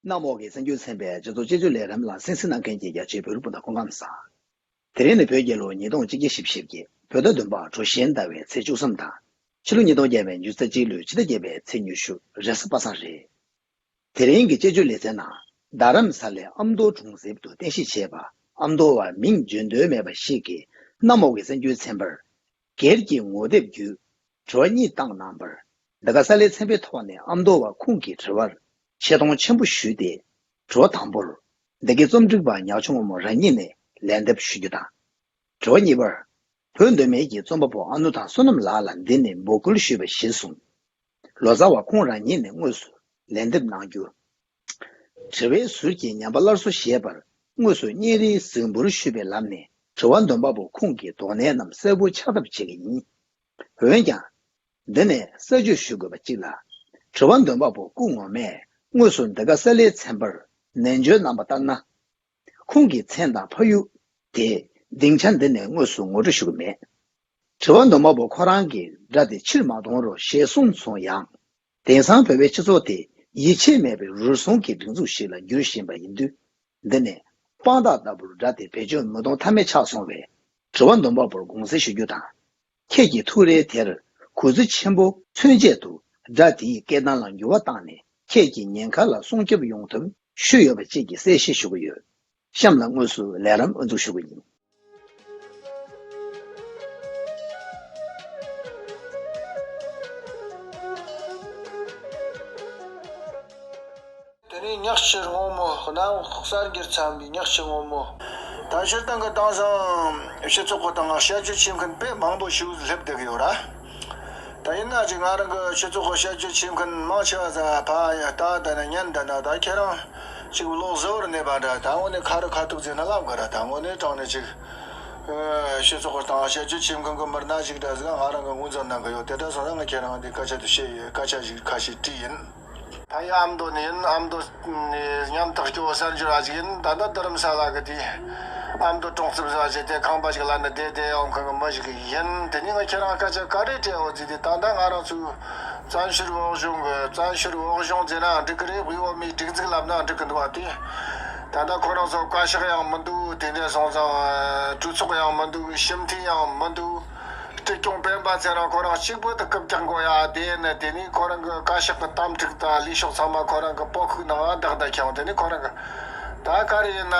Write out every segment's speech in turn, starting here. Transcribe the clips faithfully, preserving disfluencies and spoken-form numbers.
གནམ་འོག་གི་གསར་འགྱུར་ཚན་པའི་སྤྱི་ཚོགས་དཔྱད་བརྗོད་ལས་རིམ་ལ་གསན་གཟིགས་གནང་མཁན་གྱི་རྒྱ་ཆེའི་བོད་རིགས་སྤུན་ཟླ་སྐུ་ཁམས་བཟང་། དེ་རིང་ནི་བོད་རྒྱལ་ལོ་ཉིས་སྟོང་ཆིག་བརྒྱ་བཞི་བཅུ་ཞེ་བརྒྱད། བོད་ཟླ་བདུན་པ་གྲོ་བཞིན་ཟླ་བའི་ཚེས་བཅུ་གསུམ་དང་། ཕྱི་ལོ་ཉིས་སྟོང་བརྒྱ་དང་བཅུ་གཅིག་ལོའི་ཕྱི་ཟླ་བརྒྱད་པའི་ཚེས་ཉི་ཤུ། རེས་གཟའ་པ་སངས་རེད། དེ་རིང་གི་དཔྱད་བརྗོད་ལེ་ཚན་ནང་། རྡ་རམ་ས་ལའི་ཨ་མདོ་གྲོང་གསེབ་ཏུ་རྟེན་གཞི་བྱས་པ་ཨ་མདོ་བ་མིང་བརྗོད་འདོད་མེད་པ་ཞིག་གིས་གནམ་འོག་གི་གསར་འགྱུར་ཚན་པར། སྒེར་གྱི་ངོ་དེབ་བརྒྱུད་དྲི་བ་གཉིས་བཏང་གནང་བར། འདི་ག་ས་ལའི་ཚན་པའི་ཐོག་ནས་ཨ་མདོ་བ་ཁོང་གི་དྲི་བར་ཆེ་མཐོང་ཆེན་པོ་ཞུས་ཏེ། དྲི་བ་དང་པོར། འདི་གའི་རྩོམ་སྒྲིག་པ་ཉག་ཆུང་དབང་མོ་རང་ཉིད་ནས་ལན་འདེབས་ཞུ་རྒྱུ་དང་། དྲི་བ་གཉིས་པར། བོད་མདོ་སྨད་ཀྱི་རྩོམ་པ་པོ་ཨ་ནུ་ཐང་བསོད་ནམས་ལགས་ལ་འདི་ནས་འབོད་སྐུལ་ཞུས་པ་གཞིར་བཟུང་། ལོ་ཙཱ་བ་ཁོང་རང་ཉིད་ནས་དངོས་སུ་ལན་འདེབས་གནང་རྒྱུ། དྲི་བའི་ཟུར་གྱི་ཉན་པ་སླར་གསོ་ཞེས་པར་དངོས་སུ་བརྙན་རིས་གཟིགས་འབུལ་ཞུས་པའི་ལམ་ནས་དྲི་བ་འདོན་པ་པོ་ཁོང་གི་དོགས་གནས་རྣམས་གསལ་པོ་ཆགས་ཐབས་བྱེད་ཀྱི་ཡིན། འོན་ཀྱང་། འདི་ནས་གསལ་བརྗོད་ཞུ་དགོས་པ་གཅིག་ལ། དྲི་བ་འདོན་པ་པོ་སྐུ་ངོ་མས་དངོས་སུ་འདི་ག་ས་ལའི་ཚན་པར་ནན་བརྗོད་གནང་པ་ལྟར་ན། ཁོང་གི་མཚན་དང་ཕ་ཡུལ་དེ་སྡིངས་ཆ་འདི་ནས་དངོས་སུ་ངོ་སྤྲོད་ཞུ་གི་མེད། དྲི་བ་འདོན་པ་པོ་ཁོ་རང་གིས་སྒྲ་དེ་ཕྱིར་མ་གཏོང་རོགས་ཞེས་གསུངས་སོང་ཡང་། དེང་སང་བོད་པའི་སྤྱི་ཚོགས་དེ་ཡིད་ཆེས་མེད་པའི་རུལ་སུངས་ཀྱི་སྒྲིག་འཛུགས་ཤིག་ལ་འགྱུར་བཞིན་པ་ཡིན་དུས། འདི་ནས་དཔང་རྟགས་ལྟ་བུར་སྒྲ་དེ་བེད་སྤྱོད་མི་གཏོང་ཐབས་མེད་ཆགས་སོང་བས། དྲི་བ་འདོན་པ་པོར་དགོངས་སེལ་ཞུ་རྒྱུ་དང་། ཁྱེད་ཀྱི་ཐུགས་རེ་དེར་གུས་བརྩི་ཆེན་པོ་མཚོན་ཆེད་དུ་སྒྲ་དེའི་སྐད་གདངས་ལ་འགྱུར་བ་བཏང་ནས་ཁྱེད་ཀྱི་ཉེན་ཁ་ལ་སྲུང་སྐྱོབ་ཡོང་ཐབས་ཞུས་ཡོད་པ་བཅས་ཀྱི་གསལ་བཤད་ཞུ་གི་ཡོད། གཤམ་ལ་དངོས་སུ་ལས་རིམ་དབུ་འཛུགས་ཞུ་གི་ཡིན། དེ་ནས་ཉག་ཆུ་སྔོན་མོ། གནམ་འོག་གསར་འགྱུར་ཚན་པའི་ཉག་ཆུ་སྔོན་མོ། ད་སྤྱིར་བཏང་གི་དེང་སང་སྤྱི་ཚོགས་ཁག་ནང་དཔྱད་བརྗོད་བྱེད་མཁན་དཔེ་མང་པོ་ཞིག་སླེབས་བསྡད་ཀྱི་ཡོད་ར། ད་ཡིན་ན་ཅིག་ང་རང་གི་སྤྱི་ཚོགས་ཁག་དཔྱད་བརྗོད་བྱེད་མཁན་མང་ཆེ་བ་ཚོ་ཕ་ཡ་ལྟ་ད་ན་ཉན་ད་ན། ད་ཁྱེད་རང་ཅིག་ལོག་བཟོ་བར་གནས་པ་འདྲ། ད་དངོས་གནས་ཁ་རི་ཁ་ཐུག་ཟེར་ན་ལབ་གི་ར། ད་དངོས་གནས་དྲང་གནས་ཅིག་སྤྱི་ཚོགས་ཁག་དང་དཔྱད་བརྗོད་བྱེད་མཁན་གི་མི་སྣ་ཞིག་འདྲ་ཟིག་ང་རང་གི་ངོས་འཛིན་གནང་གི་ཡོད། དེ་འདྲ་སོང་ན་ང་ཁྱེད་རང་འདི་སྐད་ཆ་དེ་བཤད་ཡོད། སྐད་ཆ་ཞིག་ཁ་ཤས་དྲིས་ཡིན། ཕ་ཡུལ་ཨ་མདོ་ནས་ཡིན། ཨ་མདོ་ནས་ཉམ་ཐག་སྐྱོ་བོ་གསར་འབྱོར་བ་ཞིག་ཡིན། ད་ལྟ་རྡ་རམ་ས་ལ་གི་དེ་ཨ་མདོ་གྲོང་གསེབ་ཟེར་བ་ཞིག་དེ་ཁང་པ་ཞིག་ལ་ནི་བསྡད་བསྡད་ཡོང་མཁན་གི་མི་ཞིག་ཡིན། དེ་ནས་ང་ཁྱེད་རང་སྐད་ཆ་ག་རེ་དྲིས་ཡོད་ཟེར་དུས། ད་ལྟ་ང་རང་ཚོའི་བཙན་བྱོལ་བོད་གཞུང་གི། བཙན་བྱོལ་བོད་གཞུང་ཟེར་ན་འགྲིག་གི་རེད། དབུས་བོད་མིའི་སྒྲིག་འཛུགས་ལབ་ན་འགྲིག་གི་འདུག་བ། དེ་ད་ལྟ་ཁོ་རང་ཚོ་བཀའ་ཤག་ཡང་མི་འདུག་དེ་འདྲ་སོང་ཙང་གྲོས་ཚོགས་ཡང་མི་འདུག་སྤྱི་འཐུས་ཡང་མི་འདུག་སྲིད་སྐྱོང་སྤེན་པ་ཚེ་རིང་ཁོ་རང་གཅིག་པུ་དེ་རྐུབ་བཀྱག་འགོ་ཡ་དེ་ནས། དེ་ནས་ཁོ་རང་གི་བཀའ་ཤག་གི་དམ་ཕྲུག་དང་ལས་ཤོག་ཚང་མ་ཁོ་རང་གི་སྤོ་ཁུག་ནང་བདག་བདག་ཁྱོང་། དེ་ནས་ཁོ་རང་གི་ད་ག་རེ་ཡིན་ན་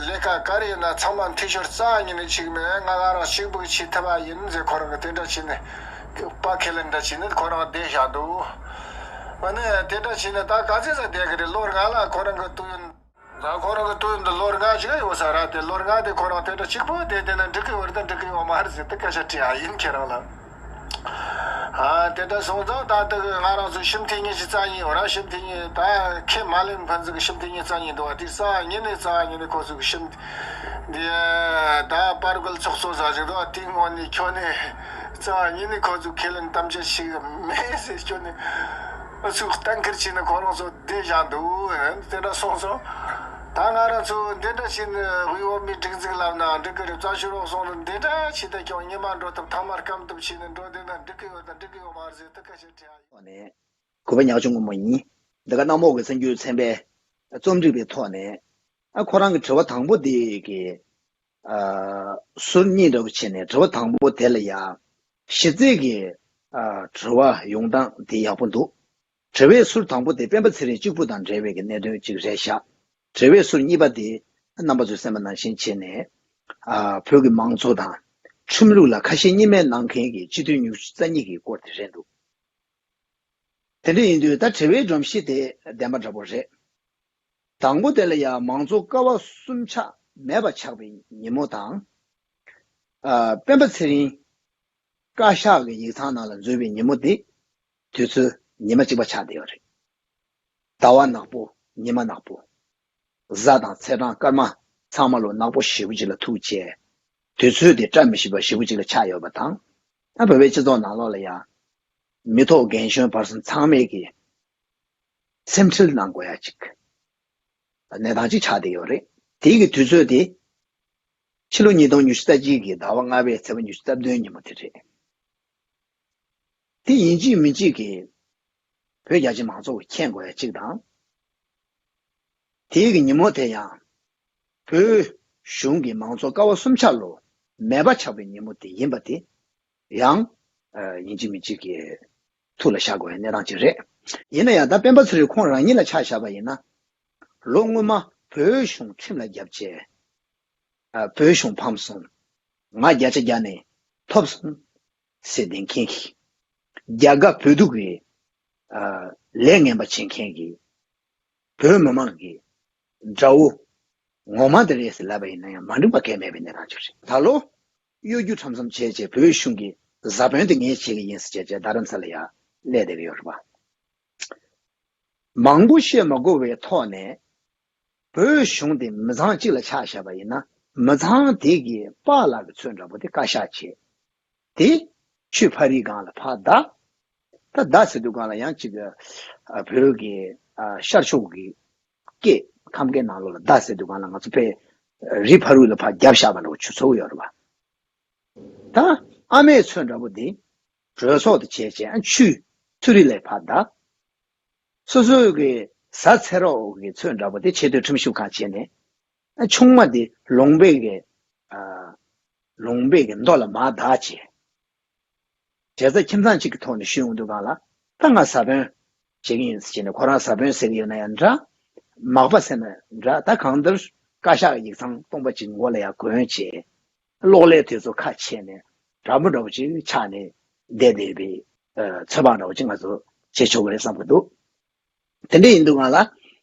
ལས་ཀ་ག་རེ་ཡིན་ན་ཚང་མ་འཐུས་ཤོར་རྩ་ཉིད་ནས་བྱེད་མེད། ང་ང་རང་གཅིག་པུ་བྱེད་ཐུབ་པ་ཡིན་ཟེར། ཁོ་རང་གི་དེ་འདྲ་བྱས་ནས་དཔའ་ཁས་ལེན་འདྲ་བྱས་ནས་ཁོ་རང་བསྡད་བཞག་འདུག་ཨ་ནི་དེ་འདྲ་བྱས་ནས་ད་ག་ཚོད་ཙམ་བསྡད་གི་རེད། ལོ་ལྔ་ལ་ཁོ་རང་གི་དུས་ཡུན། ད་ཁོ་རང་གི་དུས་ཡུན་དུ་ལོ་ལྔ་ཞིག་ཡོད་ས་ར། དེ་ལོ་ལྔ་དེ་ཁོ་རང་དེ་འདྲ་གཅིག་པུ་བསྡད་བསྡད་ན་འགྲིག་གི་ཡོད་རེད་དང་འགྲིག་གི་ཡོད་མ་རེད་ཟེར་དེ་སྐད་ཆ་དྲིས་ཨ་ཡིན་ཁྱེད་རང་ལ། ཨ་དེ་འདྲ་སོང་ཙང་ད་ལྟ་གི་ང་རང་ཚོ་སྤྱི་འཐུས་གཉིས་ཀྱི་རྩ་གཉིས་ཡོད་ར། སྤྱི་འཐུས་གཉིས་ད་ཁས་མ་ལེན་ཕན་ཚུན་གི་སྤྱི་འཐུས་གཉིས་རྩ་གཉིས་འདུག་བ། དེ་རྩ་གཉིས་ནས་རྩ་གཉིས་ནས་ཁོ་ཚོ་གི་སྤྱི་འཐུས་འདི་ད་དཔའ་རྒོད་ཚོགས་གཙོ་ཟ་ཞིག་འདུག་བ། དེ་ངོ་ནས་ཁྱོན་ནས་རྩ་གཉིས་ནས་ཁོ་ཚོ་ཁས་ལེན་དམ་བཅའ་ཞིག་མེད་ཟེར་ཁྱོན་ནས་ཨ་ཚུགས་གཏན་འཁེལ་བྱས་ནས་ཁོ་རང་ཚོ་བསྡད་བཞག་འདུག་དེ་འདྲ་སོང་ཙང་། ད་ང་རང་ཚོ་འདི་འདྲ་བྱས་ནས་དབུས་བོད་མིའི་སྒྲིག་འཛུགས་ལབ་ན་འགྲིག་གི་རེད། བཙན་བྱོལ་བོད་གཞུང་ལ་འདི་འདྲ་བྱས་ཏེ་ཀྱང་ཉི་མ་འགྲོ་ཐབས་ཐ་མ་སྐམ་ཐབས་བྱས་ནས་འགྲོ་བསྡད་ན་འགྲིག་གི་ཡོད་དང་འགྲིག་གི་ཡོད་མ་རེད་ཟེར་དེ་སྐད་ཆ་དྲིས་ཡ་ཡིན། ནས་གུས་པ་ཉག་ཆུང་དབང་མོ་ཡིན། འདི་ག་གནམ་འོག་གི་གསར་འགྱུར་ཚན་པའི་རྩོམ་སྒྲིག་པའི་ཐོག་ནས། ཨ་ཁོ་རང་གི་དྲི་བ་དང་པོ་འདི་གི་ཨ་ཟུར་གཉིས་འདྲ་བོ་བྱས་ནས། དྲི་བ་དང་པོ་དེ་ལ་ཡ་གཞི་རྩའི་གི་ཨ་དྲི་བ་ཡོང་སྟངས་དེ་ཡག་པོ་འདུག་དྲི་བའི་ཟུར་དང་པོ་དེ་སྤེན་པ་ཚེ་རིང་གཅིག་པུ་དང་འབྲེལ་བའི་གི་གནད་དོན་གཅིག་རེད་ཤག་དྲི་བའི་ཟུར་གཉིས་པ་དེ་རྣམ་པ་ཚོས་གསན་པ་ནང་བཞིན་བྱས་ནས། ཨ་བོད་ཀྱི་མང་གཙོ་དང་ཁྲིམས་ལུགས་ལ་ཁ་ཞེ་གཉིས་མེད་གནང་མཁན་གྱི་སྤྱི་འཐུས་ཉི་ཤུ་རྩ་གཉིས་ཀྱི་སྐོར་དེ་རེད་འདུག་དེ་འདྲ་ཡིན་དུས་ད་དྲི་བའི་སྒྲོམ་གཞི་དེ་བདེན་པ་འདྲ་པོ་རེད། དང་པོ་དེ་ལ་ཡང་མང་གཙོ་ཀ་བ་གསུམ་ཆགས་མེད་པ་ཆགས་པའི་ཉིན་མོ་དང་། ཨ་སྤེན་པ་ཚེ་རིང་བཀའ་ཤག་གི་ཡིག་ཚང་ནང་ལ་འཛུལ་བའི་ཉིན་མོ་དེ་དུས་ཚོད་ཉི་མ་གཅིག་པ་ཆགས་བསྡད་ཡོད་རེད། ཟླ་བ་ནག་པོ། ཉི་མ་ནག་པོ། གཟའ་དང་ཚེས་གྲངས་སྐར་མ་ཚང་མ་ལོ་ནག་པོ་ཞེ་པོ་ཅིག་ལ་ཐུག་བྱས། དུས་ཚོད་དེ་བཀྲ་མི་ཤིས་པ་ཞེ་པོ་ཅིག་ལ་ཆགས་ཡོད་པ་དང་། ད་བོད་པའི་སྤྱི་ཚོགས་ནང་ལོགས་ལ་ཡང་མི་ཐོག་རྒན་གཞོན་བར་གསུམ་ཚང་མས་ཀྱི་སེམས་ཁྲལ་གནང་དགོས་ཡ་ཅིག་གནས་སྟངས་ཅིག་ཆགས་བསྡད་ཡོད་རེད། དེའི་གི་དུས་ཚོད་དེ་ཕྱི་ལོ་ཉིས་སྟོང་ཉི་ཤུ་རྩ་གཅིག་གི་ཟླ་བ་ལྔ་པའི་ཚེས་པ་ཉི་ཤུ་རྩ་བདུན་ཉིན་མོ་དེ་རེད། དེ་ཡིན་གཅིག་མིན་གཅིག་གིས་བོད་རྒྱ་ཆེ་མང་ཚོགས་ཀྱིས་མཁྱེན་དགོས་ཡ་གཅིག་དང་། དེའི་གི་ཉིན་མོ་དེ་ཡང་བོད་གཞུང་གི་མང་གཙོ་ཀ་བ་གསུམ་ཆ་ལོ་མེད་པ་ཆགས་པའི་ཉིན་མོ་དེ་ཡིན་པ་དེ་ཡང་ཨ་ཡིན་གཅིག་མིན་གཅིག་གི་ཐུགས་ལ་བཞག་དགོས་པའི་གནས་སྟངས་ཅིག་རེད། ཡིན་ན་ཡང་ད་སྤེན་པ་ཚེ་རིང་ཁོང་རང་ཉིད་ལ་ཆ་བཞག་པ་ཡིན་ན། ལོ་སྔོན་མ་བོད་གཞུང་ཁྲིམས་ལ་བརྒྱབ་བྱས། ཨ་བོད་གཞུང་ཕམ་སོང་། ང་བརྒྱ་ཆ་བརྒྱ་ནས་ཐོབ་སོང་ཟེར་བསྡད་མཁན་གྱི། རྒྱ་དགའ་བོད་སྡུག་གི་ཨ་ལས་ངན་པ་བྱེད་མཁན་གྱི་བོད་མི་མང་གི་དགྲ་བོ་ངོ་མ་དེ་རེད་ཟེར་ལབ་པ་ཡིན་ན་ཡང་མ་འགྲིག་པ་གང་ཡང་མེད་པའི་གནས་སྟངས་ཅིག་རེད། ད་ལོ་གཡོ་སྒྱུ་ཁྲམ་གསུམ་བྱས་བྱས་བོད་གཞུང་གི་བཟའ་དཔོན་དེ་ངས་བྱེད་ཀྱི་ཡིན་ཟེར་བྱས་བྱས་རྡ་རམ་ས་ལ་ཡར་སླེབས་བསྡད་ཀྱི་ཡོད་རེད་པ། མང་པོ་བཤད་མ་དགོས་པའི་ཐོག་ནས། བོད་གཞུང་དེ་མི་ཚང་གཅིག་ལ་ཆ་བཞག་པ་ཡིན་ན། མི་ཚང་དེ་གི་པཱ་ལགས་ཀྱི་ཚོད་འདྲ་པོ་དེ་བཀའ་ཤག་བྱས། དེ་ཆུ་ཕ་རིའི་སྒང་ལ་ཕར་བདའ། ད་བདའ་ཟེར་དུས་སྒང་ལ་ཡང་གཅིག་གི་ཨ་བོད་ཀྱི་ཨ་ཤར་ཕྱོགས་ཀྱི་སྐད་ཁམས་སྐད་ནང་ལོགས་ལ་བདའ་ཟེར་དུས་སྒང་ལ་ང་ཚོ་ཕར་རི་ཕ་རུ་ལ་ཕར་རྒྱབ་བཞག་པ་འདྲ་པོ་ཆུ་ཚོར་ཡོད་རེད་པ། ད་ཨ་མའི་ཚོད་འདྲ་པོ་དེ་གྲོས་ཚོགས་དེ་བྱས་བྱས་ཨ་ཆུ་ཚུ་རི་ལ་ཕར་བདའ། སོ་སོའི་གི་བཟའ་ཚེ་རོགས་ཀྱི་ཚོད་འདྲ་པོ་དེ་ཆེས་མཐོའི་ཁྲིམས་ཞིབ་ཁང་བྱས་ནས། ཨ་ཆུང་མ་དེ་ལུང་པའི་གི་ཨ་ལུང་པའི་གི་མདོ་ལ་མར་བདའ་བྱས། བྱས་ཙང་ཁྱིམ་ཚང་གཅིག་གི་ཐོག་ནས་ཞུས་ཡོང་དུས་སྒང་ལ། ད་ང་བཟའ་དཔོན་བྱེད་ཀྱི་ཡིན་ཟེར་བྱས་ནས་ཁོ་རང་བཟའ་དཔོན་ཟེར་གྱི་ཡོད་ན་ཡང་འདྲ། མག་པ་ཟེར་ན་འདྲ། ད་གང་ལྟར་བཀའ་ཤག་ཡིག་ཚང་སྟོང་པ་གཅིག་མགོ་ལ་ཡར་གོན་བྱས། གློག་ཀླད་དེ་ཚོ་ཁ་ཕྱེ་ནས་འདྲ་མོ་འདྲ་པོ་ཅིག་ཆགས་ནས་བསྡད་བསྡད་པའི་ཨ་ཚོད་དཔག་འདྲ་པོ་ཅིག་ང་ཚོ་བྱེད་ཆོག་གི་རེད་བསམ་གྱི་འདུག། དེ་འདྲ་ཡིན་དུས་སྒང་ལ་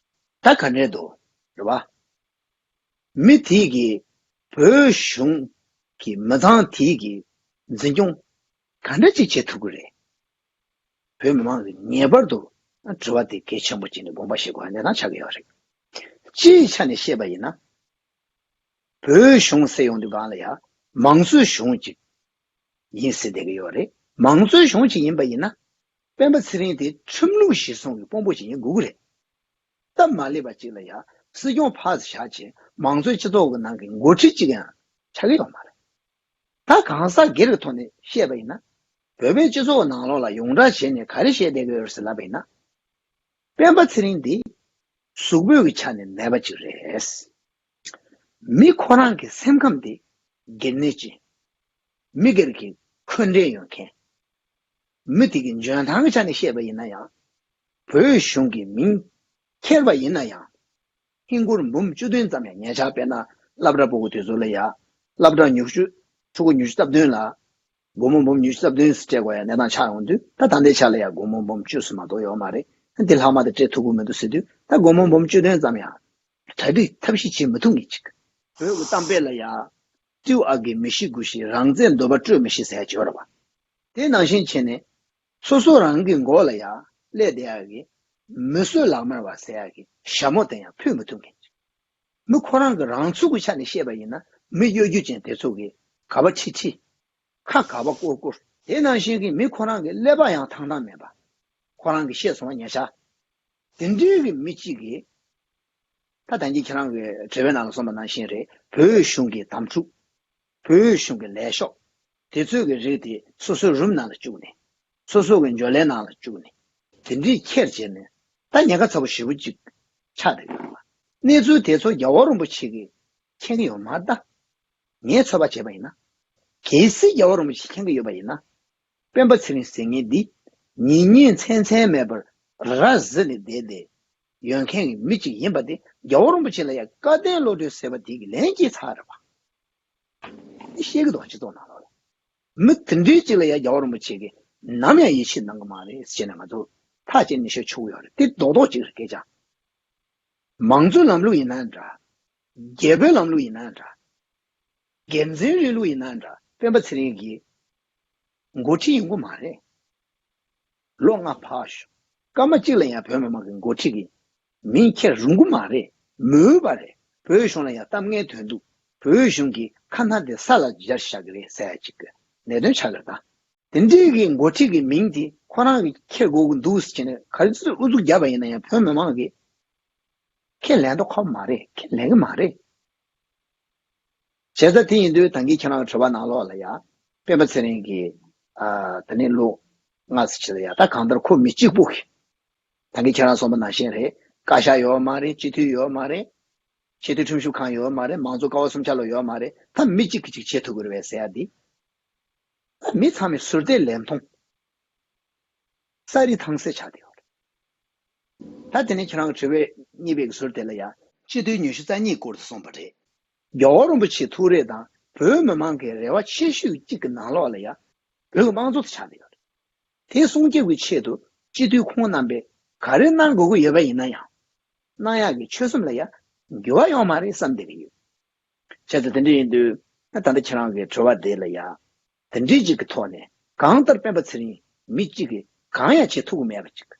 ད་ག་འདྲས་འདུག་རེད་བ། མི་དེ་གིས་བོད་གཞུང་གི་མི་ཚང་དེ་གི་འཛིན་སྐྱོང་ག་འདྲ་ཅིག་བྱེད་ཐུབ་ཀྱི་རེད། བོད་མི་མང་གིས་ངེས་པར་དུ་དྲི་བ་དེ་གལ་ཆེན་པོ་བྱས་ནས་དགོངས་པ་བཞེས་དགོས་པ་གནས་སྟངས་ཆགས་ཀྱི་ཡོད་རེད། སྤྱིའི་ཆ་ནས་བཤད་པ་ཡིན་ན། བོད་གཞུང་ཟེར་ཡོང་དུས་སྒང་ལ་ཡ་མང་གཙོའི་གཞུང་ཅིག་ཡིན་ཟེར་བསྡད་ཀྱི་ཡོད་རེད། མང་གཙོའི་གཞུང་ཅིག་ཡིན་པ་ཡིན་ན། སྤེན་པ་ཚེ་རིང་དེ་ཁྲིམས་ལུགས་གཞིར་བཟུང་གི་དཔོན་པོ་ཅིག་ཡིན་དགོས་ཀྱི་རེད། སྟབས་མ་ལེགས་པ་ཅིག་ལ་ཡ་སྲིད་སྐྱོང་ཕར་བཞག་བྱས་མང་གཙོའི་སྤྱི་ཚོགས་ཀྱི་ནང་གི་འགོ་ཁྲིད་ཅིག་ཡང་ཆགས་ཀྱི་ཡོད་མ་རེད། ད་གང་ཟག་སྒེར་གྱི་ཐོག་ནས་བཤད་པ་ཡིན་ན། བོད་པའི་སྤྱི་ཚོགས་ནང་ལོགས་ལ་ཡོངས་གྲགས་བྱས་ནས་ག་རེ་བཤད་བསྡད་ཀྱི་ཡོད་རེད་ཟེར་ལབ་པ་ཡིན་ན། སྤེན་པ་ཚེ་རིང་འདི་གཟུགས་པོའི་གི་ཆ་ནས་ནད་པ་ཅིག་རེད། མི་ཁོ་རང་གི་སེམས་ཁམས་དེ་སྒེར་གནས་ཅན། མི་སྒེར་གྱི་འཁོན་འགྲན་ཡོད་མཁན། མི་དེ་གི་འཇོན་ཐང་གི་ཆ་ནས་བཤད་པ་ཡིན་ན་ཡང་། བོད་གཞུང་གི་མིང་འཁྱེར་བ་ཡིན་ན་ཡང་། ཧིན་སྒོར་འབུམ་བཅུ་བདུན་ཙམ་ཡང་ཉེ་ཆར་དཔེར་ན་སློབ་གྲྭ་ཕྲུ་གུ་དེ་ཚོ་ལ་ཡ། སློབ་གྲྭ་ཉི་ཤུ། ཕྲུ་གུ་ཉི་ཤུ་རྩ་བདུན་ལ། སྒོར་མོ་འབུམ་ཉི་ཤུ་རྩ་བདུན་ཙམ་སྤྲད་དགོས་ཡ་གནས་སྟངས་ཆགས་ཡོང་དུས། ད་ད་ལྟའི་ཆ་ལ་ཡ་སྒོར་མོ་འབུམ་བཅུ་ཙམ་མ་གཏོགས་ཡོད་མ་རེད། འདི་ལྷག་མ་དེ་སྤྲད་ཐུབ་ཀྱི་མི་འདུག་ཟེར་དུས། ད་སྒོར་མོ་འབུམ་བཅུ་བདུན་ཙམ་ཡང་གྲ་སྒྲིག་ཐབས་ཤེས་བྱེད་མི་ཐུབ་མཁན་ཅིག། བོད་ཀྱི་གཏམ་དཔེ་ལ་ཡ། སྤྲེའུ་ཨ་རྒས་མི་ཤེས་དགུ་ཤེས། རང་བཙན་འདོད་པ་སྤྲོད་མི་ཤེས་ཟེར་ཡ་ཅིག་ཡོད་རེད་བ། དེ་ནང་བཞིན་བྱས་ནས། སོ་སོ་རང་གི་མགོ་ལ་ཡ་སླེབས་བསྡད་ཡ་གི། མི་གསོད་ལག་དམར་བ་ཟེར་ཡ་གི་ཞྭ་མོ་དེ་ཡང་ཕུད་མི་ཐུབ་མཁན་ཅིག། མི་ཁོ་རང་གི་རང་ཚུགས་ཀྱི་ཆ་ནས་བཤད་པ་ཡིན་ན། མི་གཡོ་སྒྱུ་ཅན་དེ་ཚོ་གིས་ག་པ་ཁྲིད་ཁྲིད། ཁ་ག་པ་བསྐུར་བསྐུར། དེ་ནང་བཞིན་གྱི་མི་ཁོ་རང་གི་ཀླད་པ་ཡང་ཐང་ཐང་མེད་པ། ཁོ་རང་གིས་བཤད་སོང་བ་ཉེ་ཆར། དེ་འདྲའི་གི་མི་གཅིག་གིས། ད་ད་གིན་ཁྱེད་རང་གི་དྲི་བའི་ནང་ལ་གསུངས་པ་ནང་བཞིན་རེད། བོད་གཞུང་གི་དམ་ཕྲུག། བོད་གཞུང་གི་ལས་ཤོག། དེ་ཚོའི་གི་རིགས་དེ་སོ་སོའི་རུམ་ནང་ལ་བཅུག་ནས། སོ་སོ་གི་འབྱོར་ལས་ནང་ལ་བཅུག་ནས། དེ་འདྲའི་ཁྱེར་བྱས་ནས། ད་ཉེན་ཁ་ཚ་པོ་ཞེ་པོ་ཅིག་ཆགས་བསྡད་ཡོད་པ། གནས་ཚུལ་དེ་ཚོ་རྒྱལ་བ་རིན་པོ་ཆེ་གིས་མཁྱེན་གྱི་ཡོད་མ་རེད་ད། ངས་ཚོད་དཔག་བྱས་པ་ཡིན་ན། གལ་སྲིད་རྒྱལ་བ་རིན་པོ་ཆེ་མཁྱེན་གྱི་ཡོད་པ་ཡིན་ན། སྤེན་པ་ཚེ་རིང་ཟེར་མཁན་འདི། ཉིན་ཉིན་མཚན་མཚན་མེད་པར་ར་བཟི་ནས་བསྡད་བསྡད་ཡོད་མཁན་གྱི་མི་གཅིག་ཡིན་པ་དེ། རྒྱལ་བ་རིན་པོ་ཆེ་ལ་ཡང་སྐལ་ལྡན་བློ་གྲོས་ཟེར་བ་དེ་གིས་ལན་སྐྱེལ་ཚར་རེད་པ། འདི་ཤེས་ཀྱི་འདུག་སྤྱི་ཚོགས་ནང་ལོགས་ལ། མི་དེ་འདྲའི་གཅིག་ལ་ཡང་རྒྱལ་བ་རིན་པོ་ཆེ་གིས་ནམ་ཡང་ཡིད་ཆེས་གནང་གི་མ་རེད་ཟེར་ནས་ང་ཚོ་ཐག་བཅད་ནས་བཤད་ཆོག་གི་ཡོད་རེད། དེ་རྡོག་རྡོག་གཅིག་རེད་སྐད་ཆ། མང་གཙོའི་ལམ་ལུགས་ཡིན་ན་འདྲ། རྒྱལ་པོའི་ལམ་ལུགས་ཡིན་ན་འདྲ། སྒེར་འཛིན་རིང་ལུགས་ཡིན་ན་འདྲ། སྤེན་པ་ཚེ་རིང་གི་འགོ་ཁྲིད་ཡིན་གྱི་མ་རེད། ལོ་ལྔ་ཕར་ཞོག། སྐར་མ་གཅིག་ལ་ཡང་བོད་མི་མང་གི་འགོ་ཁྲིད་ཀྱི་མིང་འཁྱེར་རུང་གི་མ་རེད། མི་འོས་པ་རེད། བོད་གཞུང་ལ་ཡང་གཏམ་ངན་ཐོན་འདུག། བོད་གཞུང་གི་ཁ་སྣ་དེ་ས་ལ་སྦྱར་བཞག་གི་རེད་ཟེར་ཡ་ཅིག་གི་གནད་དོན་ཆགས་ཀྱི་རེད་ད། དེ་འདྲའི་གི་འགོ་ཁྲིད་ཀྱི་མིང་དེ་ཁོ་རང་གིས་འཁྱེར་དགོས་ཀྱི་འདུག་ཟེར་བྱས་ནས་ག་རེ་ཚོད་ཨུ་ཚུགས་བརྒྱབ་པ་ཡིན་ན་ཡང་བོད་མི་མང་གིས་ཁས་ལེན་མདོག་ཁ་པོ་མ་རེད། ཁས་ལེན་གྱི་མ་རེད། བྱས་ཙང་དེ་ཡིན་དུས་ད་གིན་ཁྱེད་རང་གི་དྲི་བ་ནང་ལོགས་ལ་ཡ། སྤེན་པ་ཚེ་རིང་གིས་ཨ་ད་ནི་ལོ་ལྔ་ཙམ་ཕྱིན་ལ་ཡ། ད་གང་ལྟར་ཁོ་མི་གཅིག་པུ་གིས། ད་གིན་ཁྱེད་རང་གསུངས་པ་ནང་བཞིན་རེད། བཀའ་ཤག་ཡོད་མ་རེད། སྤྱི་འཐུས་ཡོད་མ་རེད། ཆེས་མཐོའི་ཁྲིམས་ཞིབ་ཁང་ཡོད་མ་རེད། མང་གཙོ་ཀ་བ་གསུམ་ཆ་ལ་ཡོད་མ་རེད། ད་མི་གཅིག་གིས་གཅིག་བྱེད་ཐུབ་ཀྱི་རེད་པས་ཟེར་ཡ་འདི། ད་མི་ཚང་མས་ཟུར་བལྟས་ལེན་མཐོང་། ས་རིས་ཐང་སེ་ཆགས་བསྡད་ཡོད་རེད། ད་དེ་ནས་ཁྱེད་རང་གི་དྲི་བ་གཉིས་པའི་ཟུར་དེ་ལ་ཡ། སྤྱི་འཐུས་ཉི་ཤུ་རྩ་གཉིས་སྐོར་དུ་གསུངས་པ་རེད། རྒྱལ་བ་རིན་པོ་ཆེའི་ཐུགས་རེ་དང་བོད་མི་མང་གི་རེ་བ་ཆེ་ཤོས་གཅིག་གི་ནང་ལོགས་ལ་ཡ། བོད་ཀྱི་དམངས་གཙོ་དེ་ཆགས་བསྡད་ཡོད་རེད། དེ་སྲུང་སྐྱོབ་ཀྱི་ཆེད་དུ་སྤྱི་འཐུས་ཁོང་རྣམ་པས་ག་རེ་གནང་དགོས་ཀྱི་ཡོད་པ་ཡིན་ན་ཡང་། གནང་ཡག་གི་ཆོད་སེམས་ལ་ཡ། འགྱུར་བ་ཡོང་མ་རེད་བསམ་བསྡད་ཀྱི་ཡོད། བྱས་ཙང་དེ་འདྲ་ཡིན་དུས། ད་ལྟ་ཁྱེད་རང་གི་དྲི་བ་དེ་ལ་ཡ། དེ་འདྲའི་ཅིག་གི་ཐོག་ནས་གང་ལྟར་སྤེན་པ་ཚེ་རིང་མི་གཅིག་གིས་གང་ཡང་བྱེད་ཐུབ་ཀྱི་མེད་པ་ཅིག།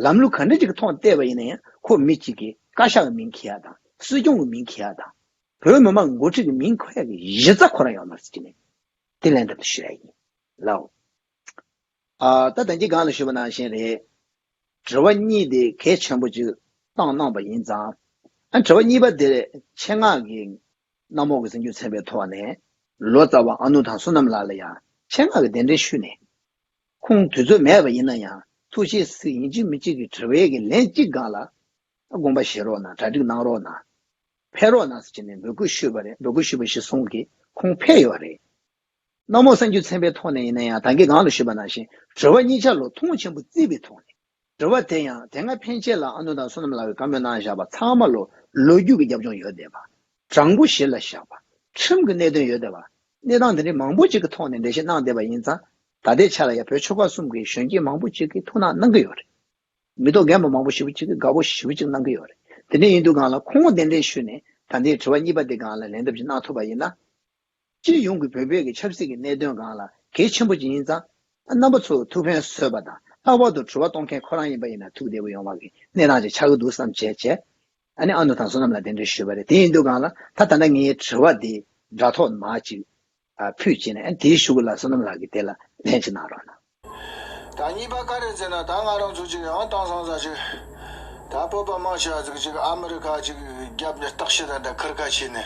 ལམ་ལུགས་ག་འདྲ་ཅིག་གི་ཐོག་ནས་བལྟས་པ་ཡིན་ན་ཡང་ཁོ་མི་གཅིག་གིས་བཀའ་ཤག་གི་མིང་འཁྱེར་ཡ་དང་སྲིད་སྐྱོང་གི་མིང་འཁྱེར་ཡ་དང་། བོད་མི་མང་འགོ་ཁྲིད་ཀྱི་མིང་འཁྱེར་ཡ་གི་གཞི་རྩ་ཁོ་རང་ཡོད་མ་རེད་ཟེར་གྱི་ནས། དེ་ལན་འདེབས་ཞུ་ཡ་ཡིན། ལའོ། ཨ། ད་ལྟ་གི་སྒང་ལ་ཞུས་པ་ནང་བཞིན་རེད། དྲི་བ་གཉིས་དེ་གལ་ཆེན་པོ་ཅིག་བཏང་གནང་པ་ཡིན་ཙང་། ཨ། དྲི་བ་གཉིས་པ་དེ་ཆེད་མངགས་ཀྱི་གནམ་འོག་གི་གཟིམ་ཆུང་མཚན་པའི་ཐོག་ནས་ལོ་ཙཱ་བ་ཨ་ནུ་ཐང་བསོད་ནམས་ལགས་ལ་ཡང་ཆེད་མངགས་ཀྱི་གདན་འདྲེན་ཞུས་ནས། ཁོང་དུས་ཚོད་མེད་པ་ཡིན་ན་ཡང་ཐུགས་རྗེ་གཟིགས་ཡིན་གཅིག་མིན་གཅིག་གི་དྲི་བའི་གི་ལན་གཅིག་སྒང་ལ་དགོངས་པ་བཞེས་རོགས་གནང་། གྲ་སྒྲིག་གནང་རོགས་གནང་། ཕེབས་རོགས་གནང་ཟེར་བྱས་ནས་འབོད་སྐུལ་ཞུས་པ་རེད། འབོད་སྐུལ་ཞུས་པ་གཞིར་བཟུང་གིས་ཁོང་ཕེབས་ཡོད་རེད། གནམ་འོག་གཟིམ་ཆུང་མཚན་པའི་ཐོག་ནས་ཡིན་ན་ཡང་ད་གིན་སྒང་ལ་ཞུས་པ་ནང་བཞིན་དྲི་བ་གཉིས་ཆ་ལ་མཐོང་ཆེན་པོ་བརྩིས་པའི་ཐོག་ནས། དྲི་བ་དེ་ཡང་དེ་སྔ་ཕན་ཆད་ལ་ཨ་ནུ་དང་བསོད་ནམས་ལགས་ཀྱིས་བཀའ་མོལ་གནང་བཞག་པ་ཚང་མ་ལོ་ལོ་རྒྱུས་ཀྱི་རྒྱབ་ལྗོངས་ཡོད་བསྡད་པ། དྲང་པོ་གཞི་ལ་བཞག་པ། ཁྲིམས་ཀྱི་གནད་དོན་ཡོད་བསྡད་པ། གནས་སྟངས་དེ་འདྲའི་མང་པོ་ཅིག་གི་ཐོག་ནས་འགྲེལ་བཤད་གནང་བསྡད་པ་ཡིན་ཙང་། ད་ལྟའི་ཆ་ལ་ཡང་བོད་ཆོལ་ཁ་གསུམ་གྱི་གཞོན་སྐྱེས་མང་པོ་ཅིག་གིས་ཐུགས་སྣང་གནང་གི་ཡོད་རེད། མི་ཐོག་རྒན་པ་མང་པོ་ཞེ་པོ་ཅིག་གིས་དགའ་པོ་ཞེ་པོ་ཅིག་གནང་གི་ཡོད་རེད། དེ་འདྲ་ཡིན་དུས་སྒང་ལ་ཁོང་གདན་འདྲེན་ཞུས་ནས་ད་ལྟའི་དྲི་བ་གཉིས་པ་དེ་སྒང་ལ་ལན་འདེབས་ཅིག་གནང་ཐུབ་པ་ཡིན་ན། སྤྱི་ཡོངས་ཀྱི་བོད་པའི་གི་ཆབ་སྲིད་ཀྱི་གནད་དོན་སྒང་ལ་གལ་ཆེན་པོ་ཅིག་ཡིན་ཙང་། རྣམ་པ་ཚོ་ཐུགས་ཕན་གསོས་པ་དང་། ལྷག་པར་དུ་དྲི་བ་གཏོང་མཁན་ཁོ་རང་ཡིན་པ་ཡིན་ན་ཐུགས་བདེ་པོ་ཡོང་བ་གི་གནས་སྟངས་ཅིག་ཆགས་ཀྱི་འདུག་བསམ་བྱས་བྱས། ཨ་ནི་ཨ་ནུ་དང་བསོད་ནམས་ལ་གདན་འདྲེན་ཞུས་པ་རེད། དེ་ཡིན་དུས་སྒང་ལ་ད་ད་ལྟ་ངའི་དྲི་བ་འདི་དྲ་ཐོག་མར་ཅིག་ཨ་ཕུལ་བྱས་ནས། ཨ་ནི་དེའི་གཞུག་ལ་བསོད་ནམས་ལགས་ཀྱིས་དེ་ལ་ལན་ཅིག་གནང་རོགས་གནང་། ད་གཉིས་པ་ག་རེ་ཟེར་ན། ད་ང་རང་ཚོ་ཅིག་ཡང་དེང་སང་ཟ་ཅིག་ད་བོད་པ་མང་ཆེ་བ་ཟིག་ཅིག་ཨ་མི་རི་ཁ་ཅིག་རྒྱབ་ནས་བརྟག་ཞིབ་དང་འདྲ་ཁུར་ཁ་བྱས་ནས།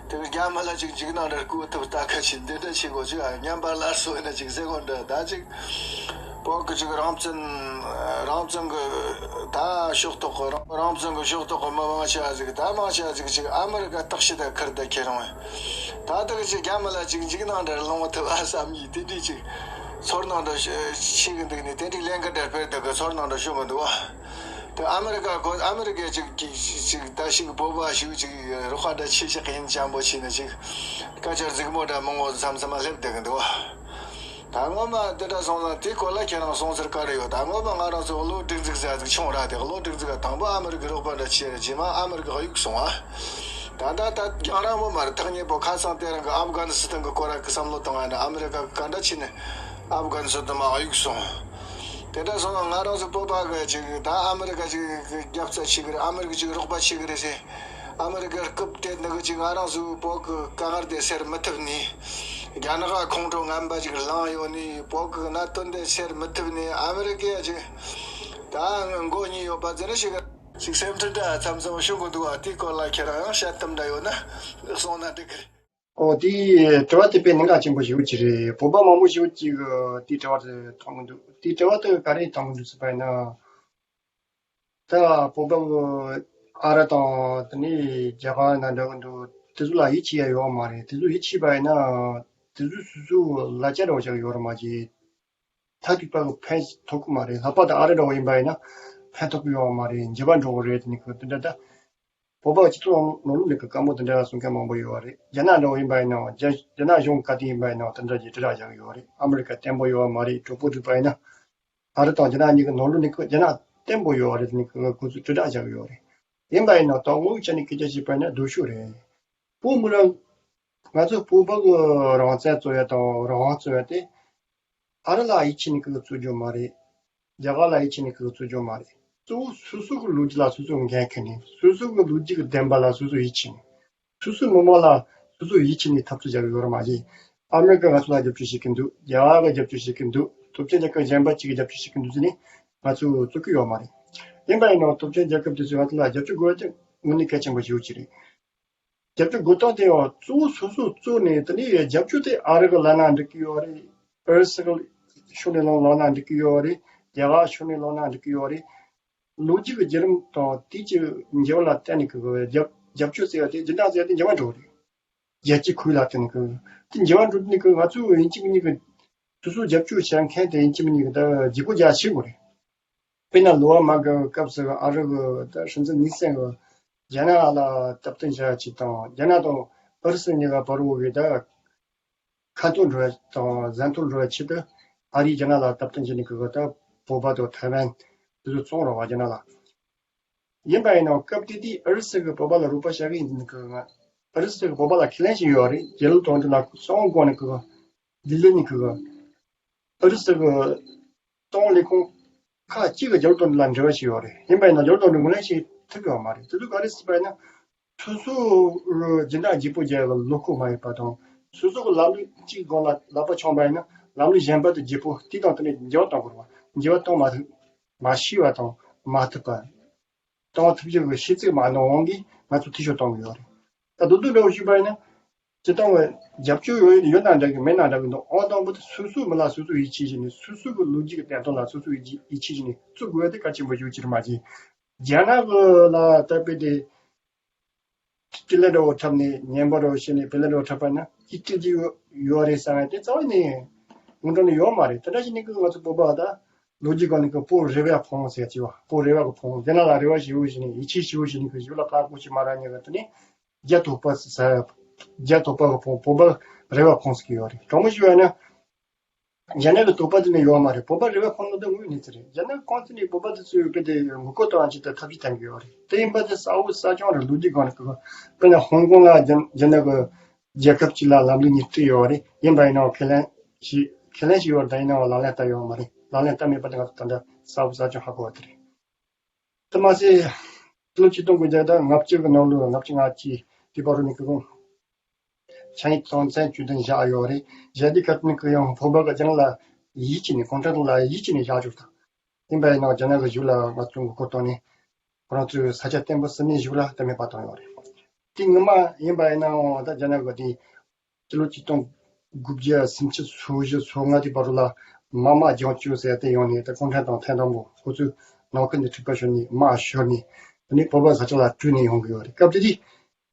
དེ་གི་རྒྱ་མི་ལ་ཅིག་འཇིགས་སྣང་འདྲ་བསྐུལ་ཐུབ་ལྟ་ཁ་བྱས་འདི་འདྲ་བྱེད་དགོས། ཅིག་ཨ་ཉམས་པ་སླར་གསོ་ཡིན་ན་ཅིག་ཟེར་དགོས་འདྲ། ད་ཅིག་བོད་གི་ཅིག་རང་བཙན། རང་བཙན་གི་ད་ཕྱོགས་གཏོགས་གི་རང་རང་བཙན་གི་ཕྱོགས་གཏོགས་གི་མི་མང་ཆེ་བ་ཟིག་ད་མང་ཆེ་བ་ཟིག་ཅིག་ཨ་མི་རི་ཁ་བརྟག་ཞིབ་དང་ཁུར་དང་ཁྱེར་རུང་། ད་དེ་གི་ཅིག་རྒྱ་མི་ལ་ཅིག་འཇིགས་སྣང་འདྲ་སློང་ཐུབ་ཨ་བསམ་གྱི་དེ་འདྲའི་ཅིག་ཚོར་སྣང་འདྲ་ཤི་གི་འདུག་ནས། དེ་འདྲའི་ལས་འགུལ་འདྲ་སྤེལ་འདུག་གི་ཚོར་སྣང་འདྲ་ཤོར་གི་འདུག་བ། དེ་ཨ་མི་རི་ཀ་གོ་ཨ་མི་རི་ཀའི་ཅིག་ཅིག་ཅིག་ད་ཞིག་བོད་པ་ཞིག་ཅིག་རོགས་པ་འདྲ་ཆེ་ཆག་ཡིན་ཅང་པོ་བྱས་ནས་ཅིག་སྐད་ཆ་རྫིག་མོ་འདྲ་མང་བོ་མཚམས་མཚམས་སླེབས་བསྡད་གི་འདུག་བ། ད་སྔོན་མ་དེ་འདྲ་སོང་ཙང་དེའི་སྐོར་ལ་ཁྱེད་རང་གསུང་ཟེར་ག་རེ་ཡོད། ད་སྔོན་མ་ང་རང་ཚོ་གློ་སྒྲིག་འཛུགས་ཟེར་ཡ་ཅིག་བྱུང་ར། དེ་གློ་སྒྲིག་འཛུགས་དང་པོ་ཨ་མི་རི་ཀའི་རོགས་པ་འདྲ་བྱས་རེད། རྗེས་མ་ཨ་མི་རི་ཀ་གཡུགས་སོང་བ། ད་ད་ད་རྒྱང་རིང་པོ་མ་རེད། ཐག་ཉེ་པོ། ཁ་སང་དེ་རིང་གི་ཨབ་གྷ་ནི་སི་ཐན་གི་སྐོར་ར་གི་བསམ་བློ་བཏང་བ་ཡིན་ན། ཨ་མི་རི་ཀ་གི་ག་འདྲ་བྱས་ནས་ཨབ་གྷ་ནི་སི་ཐན་མར་གཡུགས་སོང་། དེ་འདྲ་སོང་ན་ང་རང་ཚོ་བོད་པ་གི་ཅིག་ད་ཨ་མི་རི་ཀ་ཅིག་གི་རྒྱབ་རྩ་བྱེད་གི་རེད། ཨ་མི་རི་ཀ་ཅིག་རོགས་པ་བྱེད་གི་རེད་ཟེར། ཨ་མི་རི་ཀའི་རྐུབ་སྟེར་ནི་གི་ཅིག་ང་རང་ཚོའི་བོད་གི་དཀའ་ངལ་དེ་སེལ་མི་ཐུབ་ནས། རྒྱ་ནག་ག་ཁོང་ཁྲོ་ངན་པ་ཅིག་ལངས་ཡོད་ནས། བོད་གི་གནད་དོན་དེ་སེལ་མི་ཐུབ་ནས། ཨ་མི་རི་ཀས་ཅིག་ད་མགོ་གཉིས་ཡོད་པ་ཟེར་ནས་ཞིག་ཅིག་སེམས་ཁྲལ་འདྲ་མཚམས་མཚམས་ཤོར་གི་འདུག་བ། དེའི་སྐོར་ལ་ཁྱེད་རང་ཡང་དཔྱད་གཏམ་འདྲ་ཡོད་ན་གསུངས་ན་འགྲིག་གི་རེད། ཨོ། དེ་དྲི་བ་དེ་དཔེ་གནད་འགག་ཆེན་པོ་ཞེ་པོ་ཅིག་རེད། བོད་པ་མང་པོ་ཞེ་པོ་ཅིག་གིས་དེའི་དྲི་བ་དེ་བཏང་གི་འདུག་དེའི་དྲི་བ་དེ་ག་རེ་བཏང་གི་འདུག་ཟེར་བ་ཡིན་ན། ད་བོད་པ་ཨ་རི་དང་དེ་ནས་རྒྱ་གར་ན་འདྲ་གི་འདུག་དེ་ཚོ་ལ་ཡིད་ཆེས་ཡ་ཡོད་མ་རེད། དེ་ཚོ་ཡིད་ཆེས་པ་ཡིན་ན་དེ་ཚོ་སོ་སོའི་གླ་ཆ་རོགས་བཞག་ཡོད་རེད་མ་གཞི། མཐའ་གཅིག་པ་གི་ཕན་ཐོགས་ཀྱི་མ་རེད། ལྷག་པར་དུ་ཨ་རི་འདྲ་བོ་ཡིན་པ་ཡིན་ན་ཕན་ཐོགས་ཀྱི་ཡོད་མ་རེད། འཇིག་པ་འགྲོ་གི་རེད། དེ་ནི་ཁོ་དེ་འདྲ་ད་བོད་པ་སྤྱི་ཚོགས་ནང་ལོགས་ནས་ཀྱི་དཀའ་མོ་དེ་འདྲ་གསུང་མཁན་མང་པོ་ཡོད་རེད། རྒྱ་ནག་འདྲ་བོ་ཡིན་པ་ཡིན་ན་རྒྱ་རྒྱ་ནག་གཞུང་ག་དུས་ཡིན་པ་ཡིན་ན་དེ་འདྲ་གྱི་དྲིལ་བསྒྲགས་བཞག་གི་ཡོད་རེད། ཨ་མི་རི་ཀ་བརྟན་པོ་ཡོད་མ་རེད། གྲོགས་པོ་བསྒྲིགས་པ་ཡིན་ན་ཨ་རི་དང་རྒྱ་ནག་གཉིས་ཀྱི་ནང་ལོགས་ནས་ཀྱི་རྒྱ་ནག་བརྟན་པོ་ཡོད་རེད། དེ་ནི་ཁོ་ཚོས་དྲིལ་བསྒྲགས་བཞག་གི་ཡོད་རེད། ཡིན་པ་ཡིན་ན་དོགས་སློང་བྱས་ནས་སྐད་ཆ་བཤད་པ་ཡིན་ན་སྡུག་ཤོས་རེད། བོད་མི་རང་ང་ཚོ་བོད་པ་གི་རང་བཙན་རྩོད་ཡ་དང་རང་དབང་རྩོད་ཡ་དེ། ཨ་རི་ལ་ཡིད་ཆེས་ནས་ཁོ་གིས་རྩོད་རྒྱུ་མ་རེད། རྒྱ་གར་ལ་ཡིད་ཆེས་ནས་ཁོ་གིས་རྩོད་རྒྱུ་མ་རེད། གཙོ་བོ་སོ་སོ་གི་ལོ་རྒྱུས་ལ་སོ་སོ་འགན་འཁུར་ནས། སོ་སོ་གི་ལོ་རྒྱུས་ཀྱི་བདེན་པ་ལ་སོ་སོ་ཡིད་ཆེས་ནས། སོ་སོའི་མི་མང་ལ་སོ་སོ་ཡིད་ཆེས་ནས་འཐབ་རྩོད་བྱ་གི་ཡོད་རེད་མ་གཞི། ཨ་མི་རི་ཀ་ང་ཚོ་ལ་རྒྱབ་སྐྱོར་བྱེད་ཀྱི་འདུག་རྒྱ་གར་གི་རྒྱབ་སྐྱོར་བྱེད་ཀྱི་འདུག་སྟོབས་ཆེན་རྒྱལ་ཁབ་གཞན་པ་གཅིག་གིས་རྒྱབ་སྐྱོར་བྱེད་ཀྱི་འདུག་ཟེར་ནས་ང་ཚོས་རྩོད་ཀྱི་ཡོད་མ་རེད། ཡིན་པ་ཡིན་ནའང་སྟོབས་ཆེན་རྒྱལ་ཁབ་དེ་ཚོས་ང་ཚོ་ལ་རྒྱབ་སྐྱོར་དགོས་ཡ་དེ་དངོས་གནས་གལ་ཆེན་པོ་ཞེ་པོ་ཅིག་རེད། རྒྱབ་སྐྱོར་དགོས་སྟངས་དེ་ཡང་གཙོ་བོ་སོ་སོ་གཙོས་ནས། དེ་ནས་རྒྱབ་སྐྱོར་དེ་ཨ་རི་གིས་ལབ་ན་འགྲིག་གི་ཡོད་རེད། ཨུ་རུ་སུ་གི་ཕྱོགས་ནས་ལབ་ན་འགྲིག་གི་ཡོད་རེད། རྒྱ་གར་ཕྱོགས་ནས་ལབ་ན་འགྲིག་གི་ཡོད་རེད། ལོ་རྒྱུས་ཀྱི་བརྒྱུད་རིམ་དང་དེའི་ཀྱི་འགྱུར་བ་ལ་བརྟེན་ནས་ཀྱི་རྒྱབ་རྒྱབ་སྐྱོར་ཟེར་བ་དེ་སྦྱིན་བདག་ཟེར་བ་དེ་འགྱུར་བ་འགྲོ་གི་རེད། རྒྱལ་སྤྱིའི་ཁུལ་ལ་བརྟེན་ནས་ཀྱི་དེ་འགྱུར་བ་འགྲོ་དུས་ནས་ཀྱི་ང་ཚོས་ཡིན་གཅིག་མིན་གཉིས་ཀྱི་སོ་སོའི་རྒྱབ་སྐྱོར་བྱེད་མཁན་དེ་ཡིན་གཅིག་མིན་གཉིས་ཀྱི་ད་བརྗེ་པོ་རྒྱག་ཤེས་དགོས་རེད། དཔེར་ན་ལོ་བ་མ་གི་སྐབས་སུ་ཨ་རི་གི་ད་སྲིད་འཛིན་ནིག་སན་གི་རྒྱ་ནག་ལ་སྟབས་བསྟུན་བྱ་ཆེད་དང་རྒྱ་ནག་དང་ཨུ་རུ་སུ་གཉིས་ཀ་བར་བའི་ད་ཁ་ཐོར་འགྲོ་བ་དང་གཟན་ཐོར་འགྲོ་བའི་ཆེད་དུ་ཨ་རིས་རྒྱ་ནག་ལ་སྟབས་བསྟུན་བྱས་ནས་ཀྱི་ད་བོད་པ་དང་ཐའེ་ཝན་དེ་ཚོ་བཙོང་རོགས་བ་རྒྱ་ནག་ལ། ཡིན་པ་ཡིན་ནའང་སྐབས་དེ་དུས་ཨུ་རུ་སུ་གི་བོད་པ་ལ་རོགས་པ་བྱ་གི་ཡིན་ནི་གི་ང་། ཨུ་རུ་སུ་གི་བོད་པ་ལ་ཁས་ལེན་ཞིག་ཡོད་རེད། རྒྱལ་ལོ་དོན་གྲུབ་ལ་གསང་བའི་སྒོ་ནས་གི་ལྡི་ལི་ནས་གི་ཨུ་རུ་སུ་གི་གསང་བའི་ལས་ཁུངས་ཁག་ཅིག་གི་རྒྱལ་ལོ་དོན་གྲུབ་ལ་འབྲེལ་བ་ཞིག་ཡོད་རེད། ཡིན་པ་ཡིན་ནའང་རྒྱལ་ལོ་དོན་གྲུབ་ངོས་ལེན་བྱེད་ཐུབ་ཡོད་མ་རེད། དེ་དུས་ག་རེ་ཟེར་བ་ཡིན་ན། སོ་སོ་སྦྱིན་བདག་བརྗེ་པོ་རྒྱག་གི་ལོ་འཁོར་མ་ཡིན་པ་དང་། སོ་སོ་གི་ལམ་ལུགས་གཅིག་སྒང་ལ་ལག་པ་འཆང་པ་ཡིན་ན་ལམ་ལུགས་གཞན་པ་དེ་བརྗེ་པོ་དེ་དང་དེ་ནས་འགྱུར་བ་གཏོང་དགོས་རེད་བ། འགྱུར་བ་གཏོང་མ་ཐུབ། མ་ཤེས་པ་དང་མ་ཐུབ་པ། གཏོང་ཐུབ་རྒྱུ་གི་ཤེས་ཚད་མ་འདང་དབང་གིས་ང་ཚོ་འཐུས་ཤོར་གཏོང་གི་ཡོད་རེད། ད་མདོར་བསྡུས་འདྲ་བོ་ཞུས་པ་ཡིན་ན། སྤྱིར་བཏང་བའི་རྒྱབ་སྐྱོར་ཡོད་ཡོད་ན་འདྲ་གི་མེད་ན་འདྲ་གི་འདུག་ཨང་དང་པོ་དེ་སོ་སོའི་མི་ལ་སོ་སོས་ཡིད་ཆེས་བྱས་ནས། སོ་སོ་གི་ལོ་རྒྱུས་ཀྱི་བདེན་དོན་ལ་སོ་སོས་ཡིད་ཆེས་བྱས་ནས་བཙུགས་དགོས་དེ་གལ་ཆེན་པོ་ཞིག་ཅིག་རེད་མ་གཞི། རྒྱ་ནག་གི་ལ་ད་དཔེ་དེ་དཀའ་ལས་འདྲ་བོ་འཁྲབ་ནས་ཉན་པ་འདྲ་བོ་བྱས་ནས་དཀའ་ལས་འདྲ་བོ་འཁྲབ་པ་ན་ཅིག་སྐྱིད་ཀྱི་ཡོད་ཡོད་རེད་བསམ་ཡ་དེ་རྩ་བ་ནས་སྔོན་འགྲོ་ནས་ཡོད་མ་རེད། དེ་འདྲ་ཞིག་ནས་ཀྱི་ང་ཚོ་བོད་པ་ད་ལོ་རྒྱུས་སྒང་ནས་ཀྱི་པོ་རེ་བའི་ཕུང་ཟེར་གྱི་བ། པོ་རེ་བ་གི་ཕུང་། རྒྱ་ནག་ལ་རེ་བ་ཞེ་པོ་བྱས་ནས་ཡིད་ཆེས་ཞེ་པོ་བྱས་ནས་ཀྱི་ཞིག་ལ་ཕར་ཀོ་ཞིག་མ་རག་ཉེ་གི་དེ་ནས། རྒྱ་དོགས་པ་ཟེར། རྒྱ་དོགས་པ་གི་ཕུང་། བོད་པ་རེ་བ་ཕུང་ཟེར་གྱི་ཡོད་རེད། དྲང་མོ་ཞུ་བ་ན། རྒྱ་ནག་གི་དོགས་པ་དེ་ནི་ཡོད་མ་རེད། བོད་པ་རེ་བ་ཕུང་ནི་དེ་དངོས་གནས་ཚུལ་རེད། རྒྱ་ནག་གི་གོང་ཚད་ནས་བོད་པ་དེ་ཚོའི་དཔེ་དེ་ངོ་རྒོལ་གཏོང་བ་ཅིག་ཏུ་ཐབས་ཇུས་བསྟན་གྱི་ཡོད་རེད། དེ་ཡིན་པ་དེ་གསལ་བོ་གསལ་རྐྱང་རེད། ལོ་རྒྱུས་སྒང་ནས་ཀྱི་དཔེར་ན་ཧོང་ཀོང་ལ་རྒྱ་རྒྱ་ནག་གི་རྒྱལ་ཁབ་ཅིག་ལ་ལམ་ལུགས་གཉིས་བརྩིས་ཡོད་རེད། ཡིན་པ་ཡིན་ནའང་ཁས་ལེན་ཞིག་ཁས་ལེན་ཞིག་ཡོད་རེད། ད་ཡིན་ནའང་ལག་ལེན་བསྟར་ཡོད་མ་རེད། ལག་ལེན་བསྟར་མེད་པ་དེ་ང་ཚོ་ད་ལྟ་གསལ་བོ་གསལ་རྐྱང་ཧ་གོ་བ་དེ་རེད། དེ་མ་ཟད། ལོ་ཆིག་སྟོང་དགུ་བརྒྱ་དང་ལྔ་བཅུ་གི་ནང་ལོ་ལྔ་བཅུ་ང་གཅིག་དེ་བར་ནས་ཀྱི་ཆིངས་ཡིག་དོན་ཚན་བཅུ་བདུན་བཞག་ཡོད་རེད། བཞག་དུས་ཁ་ནས་ཀྱི་ཡང་བོད་པ་གི་རྒྱ་ནག་ལ་ཡིད་ཆེས་ནས། གུང་ཁྲན་ཏང་ལ་ཡིད་ཆེས་ནས་བཞག་བཅུག་དང་། ཡིན་པ་ཡིན་ནའང་རྒྱ་ནག་གི་གཞུག་ལ་ང་ཚོ་མགོ་སྐོར་བཏང་ནས་ཁོ་རང་ཚོའི་ས་ཆ་བརྟན་པོ་ཟིན་ནས་གཞུག་ལ་ད་མེད་པ་བཏང་ཡོད་རེད། དེ་སྔོན་མ་ཡིན་པ་ཡིན་ནའང་ད་རྒྱ་ནག་གི་དེ། སྤྱི་ལོ་ཆིག་སྟོང་དགུ་བརྒྱ་སུམ་ཅུ་སོ་བཞི་སོ་ལྔ་དེ་བར་ལ་མ་དམར་ལྗང་གུ་ཟེར་དེ་ཡོང་ནས། ད་གུང་ཁྲན་ཏང་ཐེངས་དང་པོ་ཁོ་ཚོའི་ནང་ཁུལ་ནས་འཁྲུག་པ་ཤོར་ནས། དམག་ཤོར་ནས། དེ་ནས་བོད་པ་ས་ཆ་ལ་བྲོས་ནས་ཡོང་གི་ཡོད་རེད། སྐབས་དེ་དུས་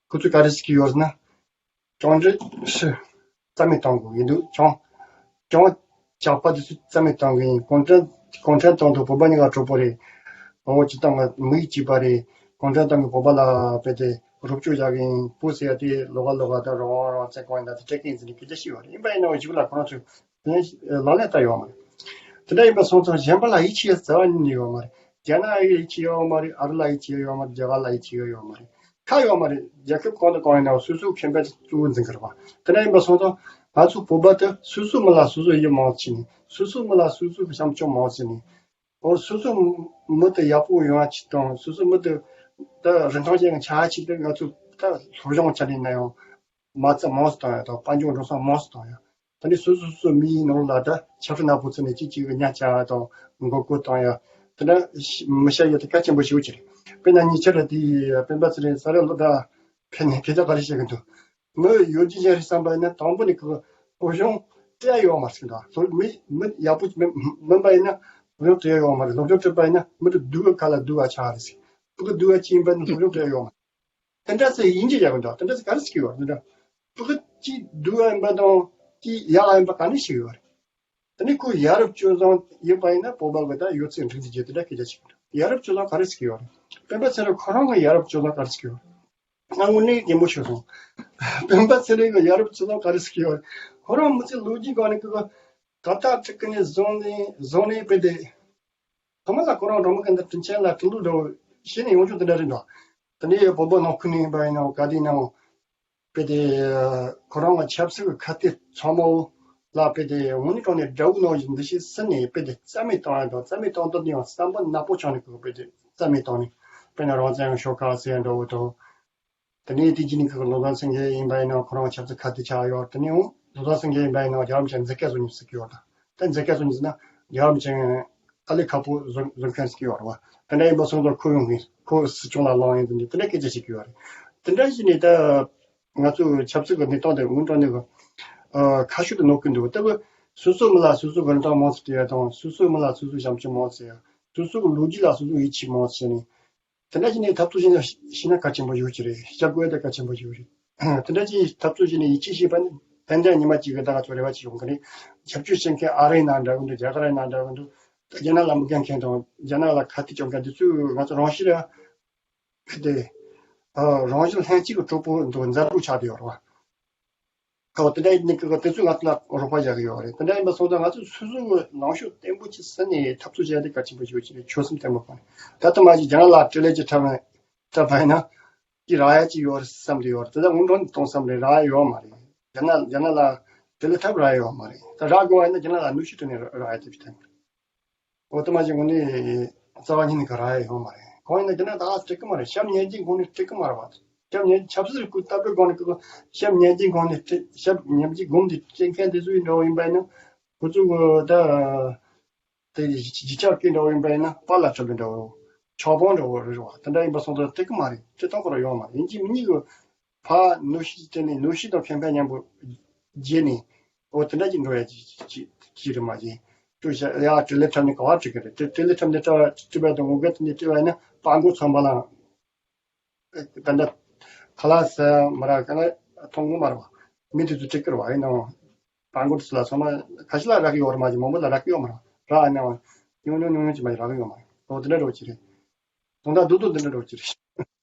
ཁོ་ཚོས་ག་རེ་ཟེར་གྱི་ཡོད་ཟེར་ན། ཀྲང་ཀྲེང་ཧྲི་རྩ་མེད་གཏོང་དགོས་ཡིན་འདུག་ཀྲང་ཀྲང་ཇག་པ་དེ་ཚོ་རྩ་མེད་གཏོང་གི་ཡིན། གུང་ཁྲན་གུང་ཁྲན་ཏང་དང་བོད་པ་གཉིས་ཀ་གྲོགས་པོ་རེད། འོ་སྤྱིར་བཏང་གི་མི་ཡིད་གཅིག་པ་རེད། གུང་ཁྲན་ཏང་གིས་བོད་པ་ལ་དཔེ་དེ་རོགས་སྐྱོར་བྱ་གི་ཡིན། བོད་ཟེར་ཡ་དེ་ལོགས་ཀ་ལོགས་ཀ་ད་རང་དབང་རང་བཙན་གང་ཡིན་ད་དེ་སྤྲད་གི་ཡིན་ཟེར་ནས་སྐད་ཆ་བཤད་ཡོད་རེད། ཡིན་པ་ཡིན་ནའང་གཞུག་ལ་ཁོ་རང་ཚོས་ལག་ལེན་བསྟར་ཡོད་མ་རེད། དེ་འདྲ་ཡིན་པ་སོང་ཙང་གཞན་པ་ལ་ཡིད་ཆེས་རྩ་བ་ཉིད་ནས་ཡོད་མ་རེད། རྒྱ་ནག་ཡིད་ཆེས་ཡོད་མ་རེད། ཨ་རི་ལ་ཡིད་ཆེས་ཡོད་མ་རེད། རྒྱ་གར་ལ་ཡིད་ཆེས་ཡོད་མ་རེད། ཁག་ཡོད་མ་རེད། རྒྱལ་ཁབ་གང་དང་གང་ཡིན་ནའང་སོ་སོའི་ཁེ་ཕན་གཙོ་བོ་འཛིན་གི་རེད་བ། དེ་འདྲ་ཡིན་པ་སོང་ཙང་ང་ཚོ་བོད་པ་དེ་སོ་སོའི་མི་ལ་སོ་སོ་ཡིད་མང་བྱས་ནས། སོ་སོའི་མི་ལ་སོ་སོའི་བྱམས་སྐྱོང་མང་བྱས་ནས། འོ་སོ་སོའི་མི་དེ་ཡག་པོ་ཡོང་བ་ཅིག་དང་། སོ་སོའི་མི་དེ་ད་རིན་ཐང་ཅན་གྱི་ཆགས་ཅིག་དེ་ང་ཚོས་ད་སློབ་སྦྱོང་བྱ་ནས་ན་ཡང་མ་རྩ་མང་སུ་བཏང་ཡ་དང་། དཔལ་འབྱོར་འགྲོ་སོང་མང་སུ་བཏང་ཡ། ད་ནི་སོ་སོ་སོ་སོའི་མིའི་ནང་ལ་ད་ཆབ་སྲིད་ནག་པོ་བརྩིས་ནས་གཅིག་གཅིག་གི་གཉའ་བཅག་ཡ་དང་མགོ་སྐོར་བཏང་ཡ། དེ་འདྲ་མི་བྱ་ཡ་དེ་གལ་ཆེན་པོ་ཞེ་པོ་ཅིག་རེད། དཔེར་ན་ཉེ་ཆར་དེ་སྤེན་པ་ཚེ་རིང་ས་ར་ལོ་ད་ཕེབས་ནས་སྐད་ཆ་ག་རེ་བཤད་གི་འདུག་མི་ཡོད་རྒྱུ་ཅན་རེད་བསམ་པ་ཡིན་ན་དང་པོ་ནས་ཁོ་སློབ་སྦྱོང་སྤྲད་ཡོད་མ་རེད་ཟེར་གི་འདུག་སློབ་མི་མི་ཡག་པོ་མིན་མིན་པ་ཡིན་ན་སློབ་སྦྱོང་སྤྲད་ཡོད་མ་རེད། སློབ་སྦྱོང་སྤྲད་པ་ཡིན་ན་མི་དེ་སྡུག་གི་ཁ་ལ་སྡུག་ག་ཆགས་རེད་ཟེར། ཕྲུ་གུ་སྡུག་ག་ཅིག་ཡིན་པ་ཡིན་ན་སློབ་སྦྱོང་སྤྲད་ཡོད་མ་རེད། དེ་འདྲ་ཟེར་ཡིན་གྱི་ཡག་གི་འདུག་དེ་འདྲ་ཟེར་ག་རེ་ཟེར་གྱི་ཡོད་རེད། འདི་འདྲ་ཕྲུ་གུ་གཅིག་སྡུག་ག་ཡིན་པ་དང་གཅིག་ཡག་ག་ཡིན་པ་ག་ནས་ཤེས་ཡོད་རེད། དེ་ནས་ཁོ་ཡ་རབས་སྤྱོད་བཟང་ཡིན་པ་ཡིན་ན་བོད་པ་གི་ད་ཡོད་ཚད་འགྲིག་འདུག་ཅེས་དེ་འདྲ་སྐད་ཆ་བཤད་གི་འདུག་ཡ་རབས་སྤྱོད་བཟང་ག་རེ་ཟེར་གྱི་ཡོད་རེད། སྤེན་པ་ཚེ་རིང་ཁོ་རང་གི་ཡ་རབས་སྤྱོད་བཟང་ག་རེ་ཟེར་གྱི་ཡོད་རེད། ང་དངོས་གནས་གད་མོ་ཤོར་སོང་། སྤེན་པ་ཚེ་རིང་གི་ཡ་རབས་སྤྱོད་བཟང་ག་རེ་ཟེར་གྱི་ཡོད་རེད། ཁོ་རང་མི་ཚེ་ལོ་རྒྱུས་སྒང་ནས་ཀྱི་ད་ལྟ་ཁྲིད་ཀྱི་ནས་བཟུང་ནས་བཟུང་ནས་དཔེ་དེ། ཐོག་མ་ལ་ཁོ་རང་འབྲོག་མི་ཀུན་ཏུ་དྲིན་ཆེན་ལ་དྲིན་ལུགས་འདྲ་བོ་བྱས་ནས་ཡོང་རྒྱུ་དེ་འདྲ་རེད་འདུག་དེ་ནས་བོད་པ་ནང་ཁུལ་ནས་ཡིན་པ་ཡིན་ནའང་ག་དུས་ནའང་དཔེ་དེ་ཁོ་རང་གི་ཆབ་སྲིད་ཀྱི་ཁ་གཏད་ཚང་མ་ལ་དཔེ་དེ་དངོས་གནས་དྲང་གནས་དགྲ་བོ་ནང་བཞིན་འདུ་ཤེས་ཟིན་ནས་དཔེ་དེ་རྩ་མེད་བཏང་ཡ་དང་། རྩ་མེད་བཏང་སྟངས་དེ་ཡང་བསམ་པ་ནག་པོ་བཅངས་ནས་ཀྱི་དཔེ་དེ་རྩ་མེད་བཏང་ནས། དཔེར་ན་རང་བཙན་ཤོག་ཁག་ཟེར་འདྲ་བོ་དང་། དེ་ནས་དེ་རྗེས་ནས་ཁོ་ལོ་ཙཱ་སེང་གེ་ཡིན་པ་ཡིན་ན་ཁོ་རང་ཆབ་སྲིད་ཁ་གཏད་ཆགས་ཡོད། དེ་ནས་འོང་ལོ་ཙཱ་སེང་གེ་ཡིན་པ་ཡིན་ན་རྒྱལ་བ་རིན་པོ་ཆེ་མཛད་སྐལ་བཟོ་མཁན་ཟེར་གྱི་ཡོད་ད། ད་མཛད་སྐལ་བཟོ་མཁན་ཟེར་ན་རྒྱལ་བ་རིན་པོ་ཆེ་ཨ་ལས་ཁ་པོ་བཟོ་བཟོ་མཁན་ཟེར་གྱི་ཡོད་རེད་བ། དེ་འདྲ་ཡིན་པ་སོང་ཙང་ཁོ་ཡོང་མཁན། ཁོ་སྲིད་སྐྱོང་ལ་ལངས་ཡིན་དེ་འདྲ་དེ་འདྲ་སྐད་ཆ་བཤད་ཀྱི་ཡོད་རེད། དེ་འདྲ་བྱས་ནས་ད་ང་ཚོའི་ཆབ་སྲིད་ཀྱི་གནས་སྟངས་དེ་དངོས་དྲང་གནས་ཀྱི་ཁ་ཤུགས་དེ་ནོར་གྱི་འདུག་ལྟ་བུ་སོ་སོའི་མི་ལ་སོ་སོའི་རིན་ཐང་མང་ཙམ་སྤྲད་ཡ་དང་། སོ་སོའི་མི་ལ་སོ་སོའི་བྱམས་སྐྱོང་མང་ཙམ་ཡ། སོ་སོ་གི་ལོ་རྒྱུས་ལ་སོ་སོ་ཡིད་ཆེས་མང་བྱས་ནས། དེ་འདྲ་བྱས་ནས་འཐབ་རྩོད་བྱས་ན་ཤེས་ན་གལ་ཆེན་པོ་ཡོད་ཀྱི་རེད། བྱ་དགོས་ཡ་དེ་གལ་ཆེན་པོ་ཡོད་རེད། དེ་འདྲ་བྱས་འཐབ་རྩོད་བྱས་ནས་ཡིད་ཆེས་བྱས་པ་ནི་ཏན་ཏན་ཉི་མ་གཅིག་གི་ད་ང་ཚོ་རེ་བ་ཅིག་ཡོང་གི་རེད། རྒྱབ་སྐྱོར་བྱེད་མཁན་ཨ་རིའི་ནང་འདྲ་གི་འདུག་རྒྱ་གར་རི་ནང་འདྲ་གི་འདུག་རྒྱ་ནག་ལ་མི་དགའ་མཁན་དང་རྒྱ་ནག་ལ་ཁ་གཏད་གཅོག་མཁན་དེ་ཚོས་ང་ཚོ་རང་ཤི་རེད། དེ། ཨ། རང་བཞིན་ལྷན་སྐྱེས་ཀྱི་གྲོགས་པོ་འདུག་མཛའ་གྲོགས་ཆགས་བསྡད་ཡོད་རེད་བ། ཨོ་དེ་འདྲ་ཡིན་ནི་ཀི་ཀི་དེ་ཚོས་ང་ཚོ་ལ་རོགས་པ་རྒྱག་གི་ཡོད་རེད། དེ་འདྲ་ཡིན་པ་སོང་ཙང་ང་ཚོས་སོ་སོ་གི་ལངས་ཕྱོགས་བརྟན་པོ་ཅིག་ཟིན་ནས་འཐབ་རྩོད་བྱས་ཏེ་གལ་ཆེན་པོ་ཞིག་ཡོད་ཀྱི་རེད། ཆོད་སེམས་བརྟན་པོ་གང་རེད། ད་ལྟ་མ་གཞི་རྒྱ་ནག་ལ་འཕྲིན་ལས་ཅིག་འཁྲབ་ན་འཁྲབ་པ་ཡིན་ན་ཅིག་རག་ཡ་ཅིག་ཡོད་རེད་བསམ་གྱི་ཡོད་རེད། དེ་ལྟར་དངོས་འབྲེལ་གཏོང་བསམ་རེད་རག་ཡ་ཡོད་མ་རེད། རྒྱ་ནག་རྒྱ་ནག་ལ་འཕྲིན་ལས་འཁྲབ་རག་ཡ་ཡོད་མ་རེད། ད་རག་དགོས་པ་ཡིན་ན་རྒྱ་ནག་ལ་གནོན་ཤུགས་སྤྲད་ནས་རག་ཡ་དེ་བྱེད་ཐུབ། འོ་དེ་མ་གཞི་དངོས་གནས་རྩ་བ་ཉིད་ནས་ག་རག་ཡ་ཡོད་མ་རེད། གང་ཡིན་ན་རྒྱ་ནག་ད་ཨ་སྤྲད་གི་མ་རེད། ཞབས་ཉན་གྱི་སྒོ་ནས་སྤྲད་གི་མ་རེད་བ། ཞབས་ཉན་ཆབ་སྲིད་ཀྱི་ལྟ་བའི་སྒོ་ནས་ཀྱི་ཞབས་ཉན་གྱི་སྒོ་ནས་སྤྲད། ཞབས་ཉན་གྱི་སྒོ་ནས་སྤྲད་མཁན་དེ་ཚོ་ཡིན་འདྲ་བོ་ཡིན་པ་ཡིན་ན་ཁོ་ཚོ་གི་ད་དེ་གཞིས་ཆགས་ཀྱི་འདྲ་བོ་ཡིན་པ་ཡིན་ན་པཱ་ལགས་འཁྲབ་པའི་འདྲ་བོ་ཆོག་པོ་འདྲ་བོ་རེད་བ། དེ་འདྲ་ཡིན་པ་སོང་ཙང་སྤྲད་གི་མ་རེད། སྤྲད་སྟངས་ཁོ་རང་ཡོད་མ་རེད། ཡིན་གཅིག་མིན་གཉིས་གི་ཕར་གནོན་ཤུགས་སྤྲད་ནས་གནོན་ཤུགས་དང་ཁེ་ཕན་མཉམ་པོ་བརྗེས་ནས། འོ་དེ་འདྲ་ཅིག་འགྲོ་ཡ་ཅིག་ཅིག་ཅིག་རེད་མ་གཞི། སྤྲོད་བྱ་ཡ་འཕྲིན་ལས་འཁྲབ་ནས་ག་བ་འཁྲིད་གི་རེད། འཕྲིན་ལས་འཁྲབ་ནས་སྤྲད་པ་སྤྲད་པ་དང་ངོ་རྒོལ་དེ་འདྲ་སྤྲད་པ་ཡིན་ན་པཱ་མགོ་ཚང་པ་ལ་ད་ལྟ་ཁ་ལག་ཟ་མ་རག་ག་ལ་མཐོང་གི་མ་རེད་བ། མི་དེ་ཚོ་འཁྲིད་གི་རེད་བ། ཡིན་ནའང་པཱ་མགོ་དེ་ཚོ་ལ་ཚང་མ་ཁ་ཤས་ལ་རག་གི་ཡོད་རེད་མ་གཞི། མང་པོ་ལ་རག་གི་ཡོད་མ་རེད། རག་ཡིན་ནའང་ཉུང་ཉུང་ཉུང་ཉུང་ཅིག་མ་གཞི་རག་གི་ཡོད་མ་རེད། འོ་དེ་འདྲ་འགྲོ་གི་རེད། དོན་དག་རྡོག་རྡོག་འདི་འདྲ་འགྲོ་གི་རེད།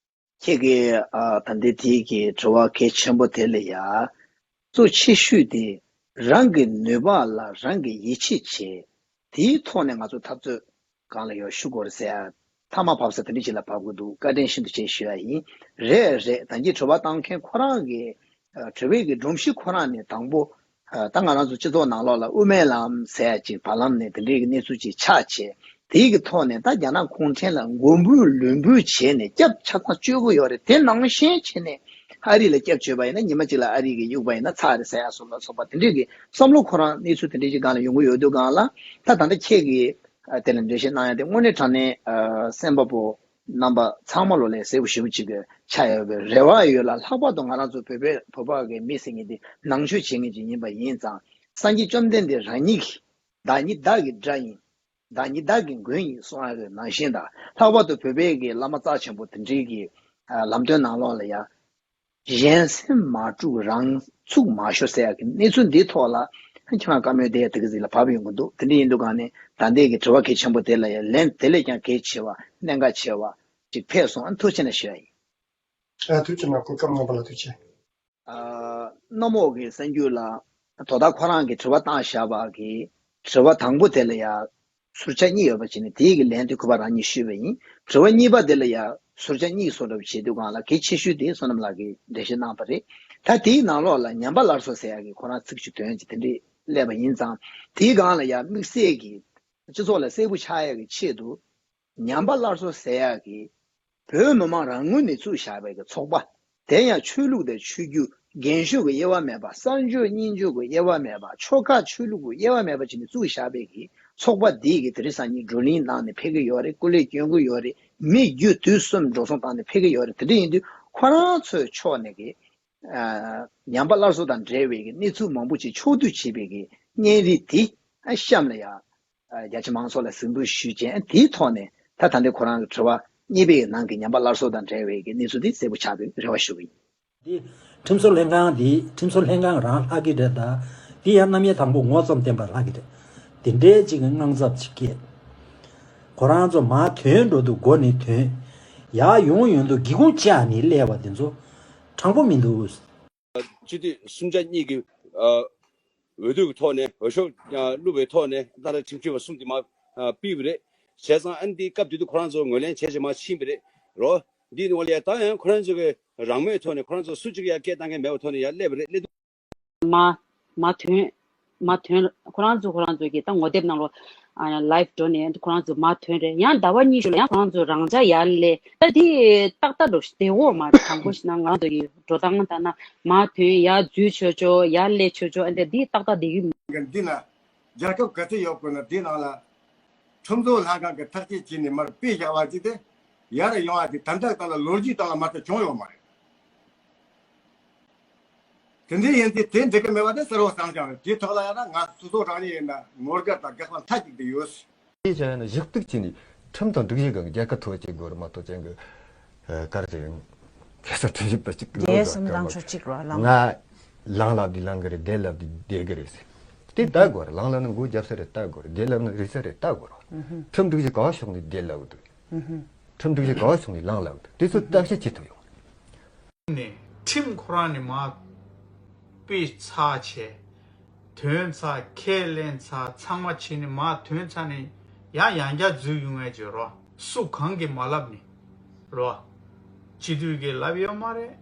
ཁྱེད་ཀྱིས་ཨ་ད་ལྟའི་དེའི་གི་དྲི་བ་གལ་ཆེན་པོ་དེ་ལ་ཡ། གཙོ་ཆེ་ཤོས་དེ་རང་གི་ནུས་པ་ལ་རང་གིས་ཡིད་ཆེས་བྱེད། དེའི་ཐོག་ནས་ང་ཚོ་འཐབ་རྩོད་སྒང་ལ་ཡར་ཞུགས་དགོས་རེད་ཟེར་ཡ། མཐའ་མ་བབས་ས་དེ་འདྲ་ཞིག་ལ་བབས་ཀྱི་འདུག་བཀའ་དྲིན་ཤིན་ཏུ་ཆེ་ཞུ་ཡ་ཡིན། རེད་རེད། ད་གིན་དྲི་བ་བཏང་མཁན་ཁོ་རང་གི་ཨ་དྲི་བའི་གི་སྒྲོམ་གཞི་ཁོ་རང་ནས་དང་པོ། ཨ་ད་ང་རང་ཚོ་སྤྱི་ཚོགས་ནང་ལོགས་ལ་དབུ་མའི་ལམ་ཟེར་ཡ་ཅིག་བར་ལམ་ནས་དེ་འདྲའི་གི་གནས་ཚུལ་ཅིག་ཆགས་བྱས། དེའི་གི་ཐོག་ནས་ད་རྒྱ་ནག་གུང་ཁྲན་ལ་མགོ་འབུལ་ལུས་འབུལ་བྱས་ནས་སྐྱབས་ཆ་ཚང་གཅོད་ཀྱི་ཡོད་རེད། དེ་ནང་བཞིན་བྱས་ནས་ཨ་རི་ལ་སྐྱབས་བཅོལ་བ་ཡིན་ན་ཉི་མ་གཅིག་ལ་ཨ་རི་གི་གཡུག་པ་ཡིན་ན་ཚར་རེད་ཟེར་ཡ་སོགས་ལ་སོགས་པ་དེ་འདྲའི་གི་བསམ་བློ་ཁོ་རང་གནས་ཚུལ་དེ་འདྲའི་ཅིག་སྒང་ལ་ཡོང་གི་ཡོད་དུས་སྒང་ལ། ད་ད་ལྟ་ཁྱེད་ཀྱིས་ཨ་དེ་ལ་འགྲེལ་བཤད་གནང་ཡ་དེ་དངོས་གནས་དྲང་གནས་ཨ་གསན་པ་པོ་རྣམ་པ་ཚང་མ་ལོ་ལས་གསལ་པོ་ཞེ་པོ་ཅིག་གི་ཆགས་ཡོད་པའི་རེ་བ་ཡོད་ལ། ལྷག་པར་དུ་ང་རང་ཚོ་བོད་པའི་བོད་པ་གི་མི་ཟེར་མཁན་དེ་ནང་ཆོས་བྱེད་མཁན་ཅིག་ཡིན་པ་ཡིན་ཙང་། སངས་རྒྱས་བཅོམ་ལྡན་འདས་རང་ཉིད་ཀྱིས་བདག་ཉིད་བདག་གི་དགྲ་ཡིན། བདག་ཉིད་བདག་གི་མགོན་ཡིན་གསུང་ཡ་གི་ནང་བཞིན་དང་། ལྷག་པར་དུ་བོད་པའི་གི་བླ་མ་རྩ་ཆེན་པོ་དེ་འདྲའི་གི་ཨ་ལམ་སྟོན་ནང་ལོགས་ལ་ཡ། གཞན་སེམས་མ་དཀྲུགས་རང་ཚུགས་མ་ཤོར་ཟེར་ཡ་གི་གནས་ཚུལ་འདིའི་ཐོག་ལ་ཁྱེད་རང་བཀའ་མོལ་དེ་ཡ་དེ་གི་ཟིག་ལ་བབས་ཡོང་གི་འདུག་དེ་འདྲ་ཡིན་དུས་གང་ནས་ད་ལྟའི་གི་དྲི་བ་གལ་ཆེན་པོ་དེ་ལ་ཡ་ལན་དེ་ལས་ཀྱང་གལ་ཆེ་བ་གནད་འགག་ཆེ་བ་ཅིག་ཕེབས་སོང་། ཨ་ཐུགས་རྗེ་ཆེ་ཞུ་ཡ་ཡིན། ཨ་ཐུགས་རྗེ་གནང་། གོ་སྐབས་གནང་བ་ལ་ཐུགས་རྗེ་ཆེ། ཨ་གནམ་འོག་གི་གསར་འགྱུར་ལ་དོ་བདག་ཁོ་རང་གིས་དྲི་བ་བཏང་བཞག་པ་གི་དྲི་བ་དང་པོ་དེ་ལ་ཡ་ཟུར་ཆ་གཉིས་ཡོད་པ་བྱས་ནས་དེའི་གི་ལན་དེ་ཁོ་པ་རང་ཉིད་ཞུས་པ་ཡིན། དྲི་བ་གཉིས་པ་དེ་ལ་ཡ་ཟུར་ཆ་གཉིས་བཟོ་འདྲ་བྱེད་དུས་སྒང་ལ་གལ་ཆེ་ཤོས་དེ་བསོད་ནམས་ལགས་ཀྱིས་འགྲེལ་བཤད་གནང་པ་རེད། ད་དེའི་ནང་ལོགས་ལ་ཉམས་པ་སླར་གསོ་ཟེར་ཡ་གི་ཁོ་རང་ཚིག་ཅིག་དོན་ཅིག་དེ་འདྲས་སླེབས་པ་ཡིན་ཙང་། དེའི་སྒང་ལ་ཡ་དམིགས་བསལ་གྱི་སྤྱི་ཚོགས་ལ་གསལ་པོ་ཆགས་ཡ་གི་ཆེད་དུ། ཉམས་པ་སླར་གསོ་ཟེར་ཡག་གི་བོད་མི་མང་རང་ངོས་ནས་བཙུགས་བཞག་པའི་གི་ཚོགས་པ། དེ་ཡང་ཆོས་ལུགས་དང་ཆོས་བརྒྱུད་རྒན་ཤོས་ཀྱི་དབྱེ་བ་མེད་པ། གསར་འབྱོར་རྙིང་འབྱོར་གྱི་དབྱེ་བ་མེད་པ། ཆོལ་ཁ་ཆོས་ལུགས་ཀྱི་དབྱེ་བ་མེད་པ་བྱས་ནས་བཙུགས་བཞག་པའི་གི་ཚོགས་པ་འདིས་གི་དེ་རིང་སང་ཉིན་བགྲོ་གླེང་གནང་ནས་ཕེབས་ཀྱི་ཡོད་རེད། སྐུ་ལས་སྐྱོན་གྱི་ཡོད་རེད། མི་རྒྱུ་དུས་གསུམ་འགྲོ་སོང་བཏང་ནས་ཕེབས་ཀྱི་ཡོད་རེད། དེ་འདྲ་ཡིན་དུས་ཁོ་རང་ཚོའི་ཕྱོགས་ནས་གི་ཨ་ཉམས་པ་སླར་གསོ་དང་འབྲེལ་བའི་གི་གནས་ཚུལ་མང་པོ་ཅིག་ཕྱོགས་བསྡུས་བྱས་པའི་གི་བརྙན་རིས་དེ་ཨ་གཤམ་ལ་ཡ། རྒྱ་ཆེ་མང་ཚོགས་ལ་གཟིགས་འབུལ་ཞུས་རྗེས། དེའི་ཐོག་ནས་ད་ད་ལྟའི་ཁོ་རང་གི་དྲི་བ་གཉིས་པའི་ནང་གི་ཉམས་པ་སླར་གསོ་དང་འབྲེལ་བའི་གི་གནས་ཚུལ་དེ་གསལ་པོ་ཆགས་པའི་རེ་བ་ཞུ་གི་ཡིན། འདི་ཁྲིམས་བཟོ་ལྷན་ཁང་འདི་ཁྲིམས་བཟོ་ལྷན་ཁང་རང་ལྷག་གི་རེད། ད་འདི་ཡང་རྣམ་དབྱེ་དང་པོ་ངོ་ཙམ་བསྟན་པ་ལྷག་གི་རེད། དེ་འདྲའི་ཅིག་གི་དངངས་འཚབ་ཅིག་སྐྱེས། ཁོ་རང་ཚོ་མར་ཐོན་འགྲོ་དུས་མགོ་ནས་ཐོན། ཡར་ཡོང་ཡོང་དུས་སྒེའུ་ཁུང་བཅག་ནས་སླེབས་པ་དེ་ཚོ་དྲང་པོ་མི་འདུག་སྤྱི་འཐུས་གསུམ་ཆ་གཉིས་ཀྱི་ཨ་འོས་བསྡུ་གི་ཐོག་ནས་འོས་ཤོག་ཨ་བླུགས་པའི་ཐོག་ནས་ཏཱ་ལའི་ཁྲིམས་ཞིབ་པ་གསུམ་དེ་མར་ཨ་ཕུད་པ་རེད། བྱས་ཙང་ཨ་ནི་དེའི་སྐབས་དེ་དུས་ཁོ་རང་ཚོ་ངོས་ལེན་བྱས་བྱས་མར་ཕྱིན་པ་རེད་རོ། འདིའི་ནང་ལ་ཡ་ད་ཡང་ཁོ་རང་ཚོ་གི་རང་མོས་ཐོག་ནས་ཁོ་རང་ཚོ་སུ་གཅིག་ཡ་སྐད་བཏང་མཁན་མེད་པའི་ཐོག་ནས་ཡར་སླེབས་པ་རེད། སླེབས་དུས། མ་མ་ཐོན། མ་ཐོན། ཁོ་རང་ཚོ་ཁོ་རང་ཚོ་གི་ད་ངོ་དེབ་ནང་ལོ། ཨ་ལའིབ་འགྲོ་ནས་ཁོ་རང་ཚོ་མ་ཐོན་རེད། ཡང་ཟླ་བ་གཉིས་ཤིག་ལ་ཡང་ཁོ་རང་ཚོ་རང་འཇགས་ཡར་སླེབས། ད་དེ་ཏག་ཏག་འགྲོ་བདེ་བོ་མ་རེད། དང་པོ་ཞིག་ན་ང་རང་ཚོ་གི་འགྲོ་སྟངས་ལྟར་ན་མ་ཐོན་ཡར་འཛུལ་ཆོག་ཆོག་ཡར་སླེབས་ཆོག་ཆོག་ཨ་འདྲ་དེ་ཏག་ཏག་བསྡད་ཀྱི་མ། འདི་ན་རྒྱལ་ཁབ་ག་ཚོད་ཡོད་དགོས་ན་འདི་ནང་ལ་ཁྲིམས་བཟོ་ལྷན་ཁང་གི་ཐག་གཅོད་བྱས་ནས་མར་ཕུད་བཞག་པ་ཅིག་དེ་ཡར་ཡོང་བ་དེ་ད་ལྟ་ལྟ་ལ་ལོ་རྒྱུས་སྟེང་ལ་མ་ལྟ་བྱུང་ཡོད་མ་རེད། དེ་འདྲ་ཡིན་དུས་དེ་འགྲིག་གི་མེད་པ་དེ་གསལ་བོ་གསལ་རྐྱང་རེད། དེའི་ཐོག་ལ་ཡང་ན་ང་སོ་སོ་རང་ཉིད་ཡིན་ན་ངོ་དགའ་དང་དགག་པ་མཐའ་གཅིག་ཏུ་ཡོད། དེ་བྱས་ན་གཞི་གཏུག་བྱས་ནས་ ཁྲིམས་དང་སྒྲིག་གཞི་སྒང་གི་རྒྱལ་ཁ་ཐོབ་བྱེད་དགོས་རེད་མ་གཏོགས་ཅན་གི་ག་རེ་ཟེར་ཡོང་། ཁ་སང་ཁྲིམས་ཞིབ་པ་གཅིག་གིས་རྒྱལ་སྲུང་ལངས་ཕྱོགས་གཅིག་རེད་ལངས། ང་ལངས་ལབ་དུས་ལངས་གི་རེད། བསྡད་ལབ་དུས་བསྡད་གི་རེད་ཟེར། དེ་ལྟ་དགོས་རེད། ལངས་ལབ་ན་མགོ་རྒྱབ་ས་རེད་ལྟ་དགོས་རེད། བསྡད་ལབ་ན་རིག་ས་རེད་ལྟ་དགོས་རེད། ཁྲིམས་སྒྲིག་གཞི་ག་ཕྱོགས་ནས་བསྡད་ལབ་འདུག་ཁྲིམས་སྒྲིག་གཞི་ག་ཕྱོགས་ནས་ལངས་ལབ་འདུག་དེ་ཚོ་བརྟག་དཔྱད་བྱེད་ཐུབ་ཡོང་། ནས་ཁྲིམས་ཁོ་རང་ནས་མར་དཔེ་ཚར་བྱས། དོན་ཚར། ཁས་ལེན་ཚར། ཚང་མ་བྱས་ནས་མར་དོན་ཚར་ནས་ཡང་ཡང་བསྐྱར་འཛུལ་ཡོང་ཡས་ཀྱི་རོ། སུ་གང་གིས་མ་ལབ་ནས་རོ། སྤྱི་འཐུས་ཀྱིས་ལབ་ཡོད་མ་རེད།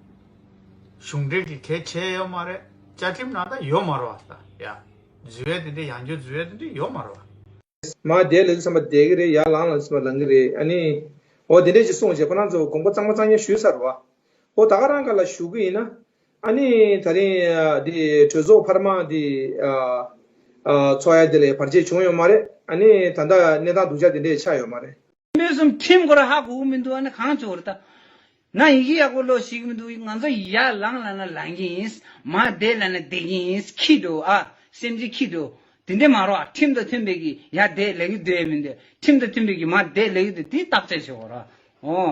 གཞུང་འབྲེལ་གྱིས་གལ་ཆེ་ཡོད་མ་རེད། བཅའ་ཁྲིམས་ནང་ད་ཡོད་མ་རེད་བ། ད་ཡ། འཛུལ་ཡས་དེ་འདྲས་ཡང་བསྐྱར་འཛུལ་ཡས་དེ་འདྲས་ཡོད་མ་རེད་བ། མར་བསྡད་ལབ་དུས་ཙམ་པ་བསྡད་ཀྱི་རེད། ཡར་ལངས་ལབ་དུས་ཙམ་པ་ལངས་ཀྱི་རེད། ཨ་ནི། འོ་དེ་འདྲས་ཅིག་གསུངས་བྱས་ཁོ་རང་ཚོ་དགོངས་པ་གཙང་མ་གཙང་རྐྱང་ཞུས་ཚར་བ། འོ་ད་ག་རང་ག་ལ་ཞུ་གི་ཡིན་ན། ཨ་ནི་ད་རིང་འདི་གྲོས་ཚོགས་འཕར་མ་འདི་ཚོགས་ཡ་དེ་ལ་བར་ཆད་བྱུང་ཡོད་མ་རེད། ཨ་ནི་ད་ལྟ་གནས་སྟངས་སྡུག་ཅག་དེ་འདྲས་ཆགས་ཡོད་མ་རེད། མི་གསུམ་ཁྲིམས་སྐོར་ཧ་གོ་གི་མི་འདུག་ཨ་ནི་གང་བྱུང་བ་རེད་ད། ང་ཡི་གེ་ཡག་པོ་ཀློག་ཤེས་ཀྱི་མི་འདུག་ང་ཚོ་ཡར་ལངས་ལབ་ན་ལངས་ཀྱི་ཡིན། མར་བསྡད་ལབ་ན་བསྡད་ཀྱི་ཡིན། ཁྱི་འདྲ་བོ་ཨ། སེམས་ཅན་ཁྱི་འདྲ་བོ། དེ་འདྲས་མ་རེད་བ། ཁྲིམས་དང་མཐུན་པའི་གི་ཡར་བསྡད་ལབ་ཀྱི་འདུག་ཨེ་མི་འདུག་ཁྲིམས་དང་མཐུན་པའི་གི་མར་བསྡད་ལབ་ཀྱི་འདུག་དེ་བརྟག་དཔྱད་བྱེད་དགོས་རེད། འོ།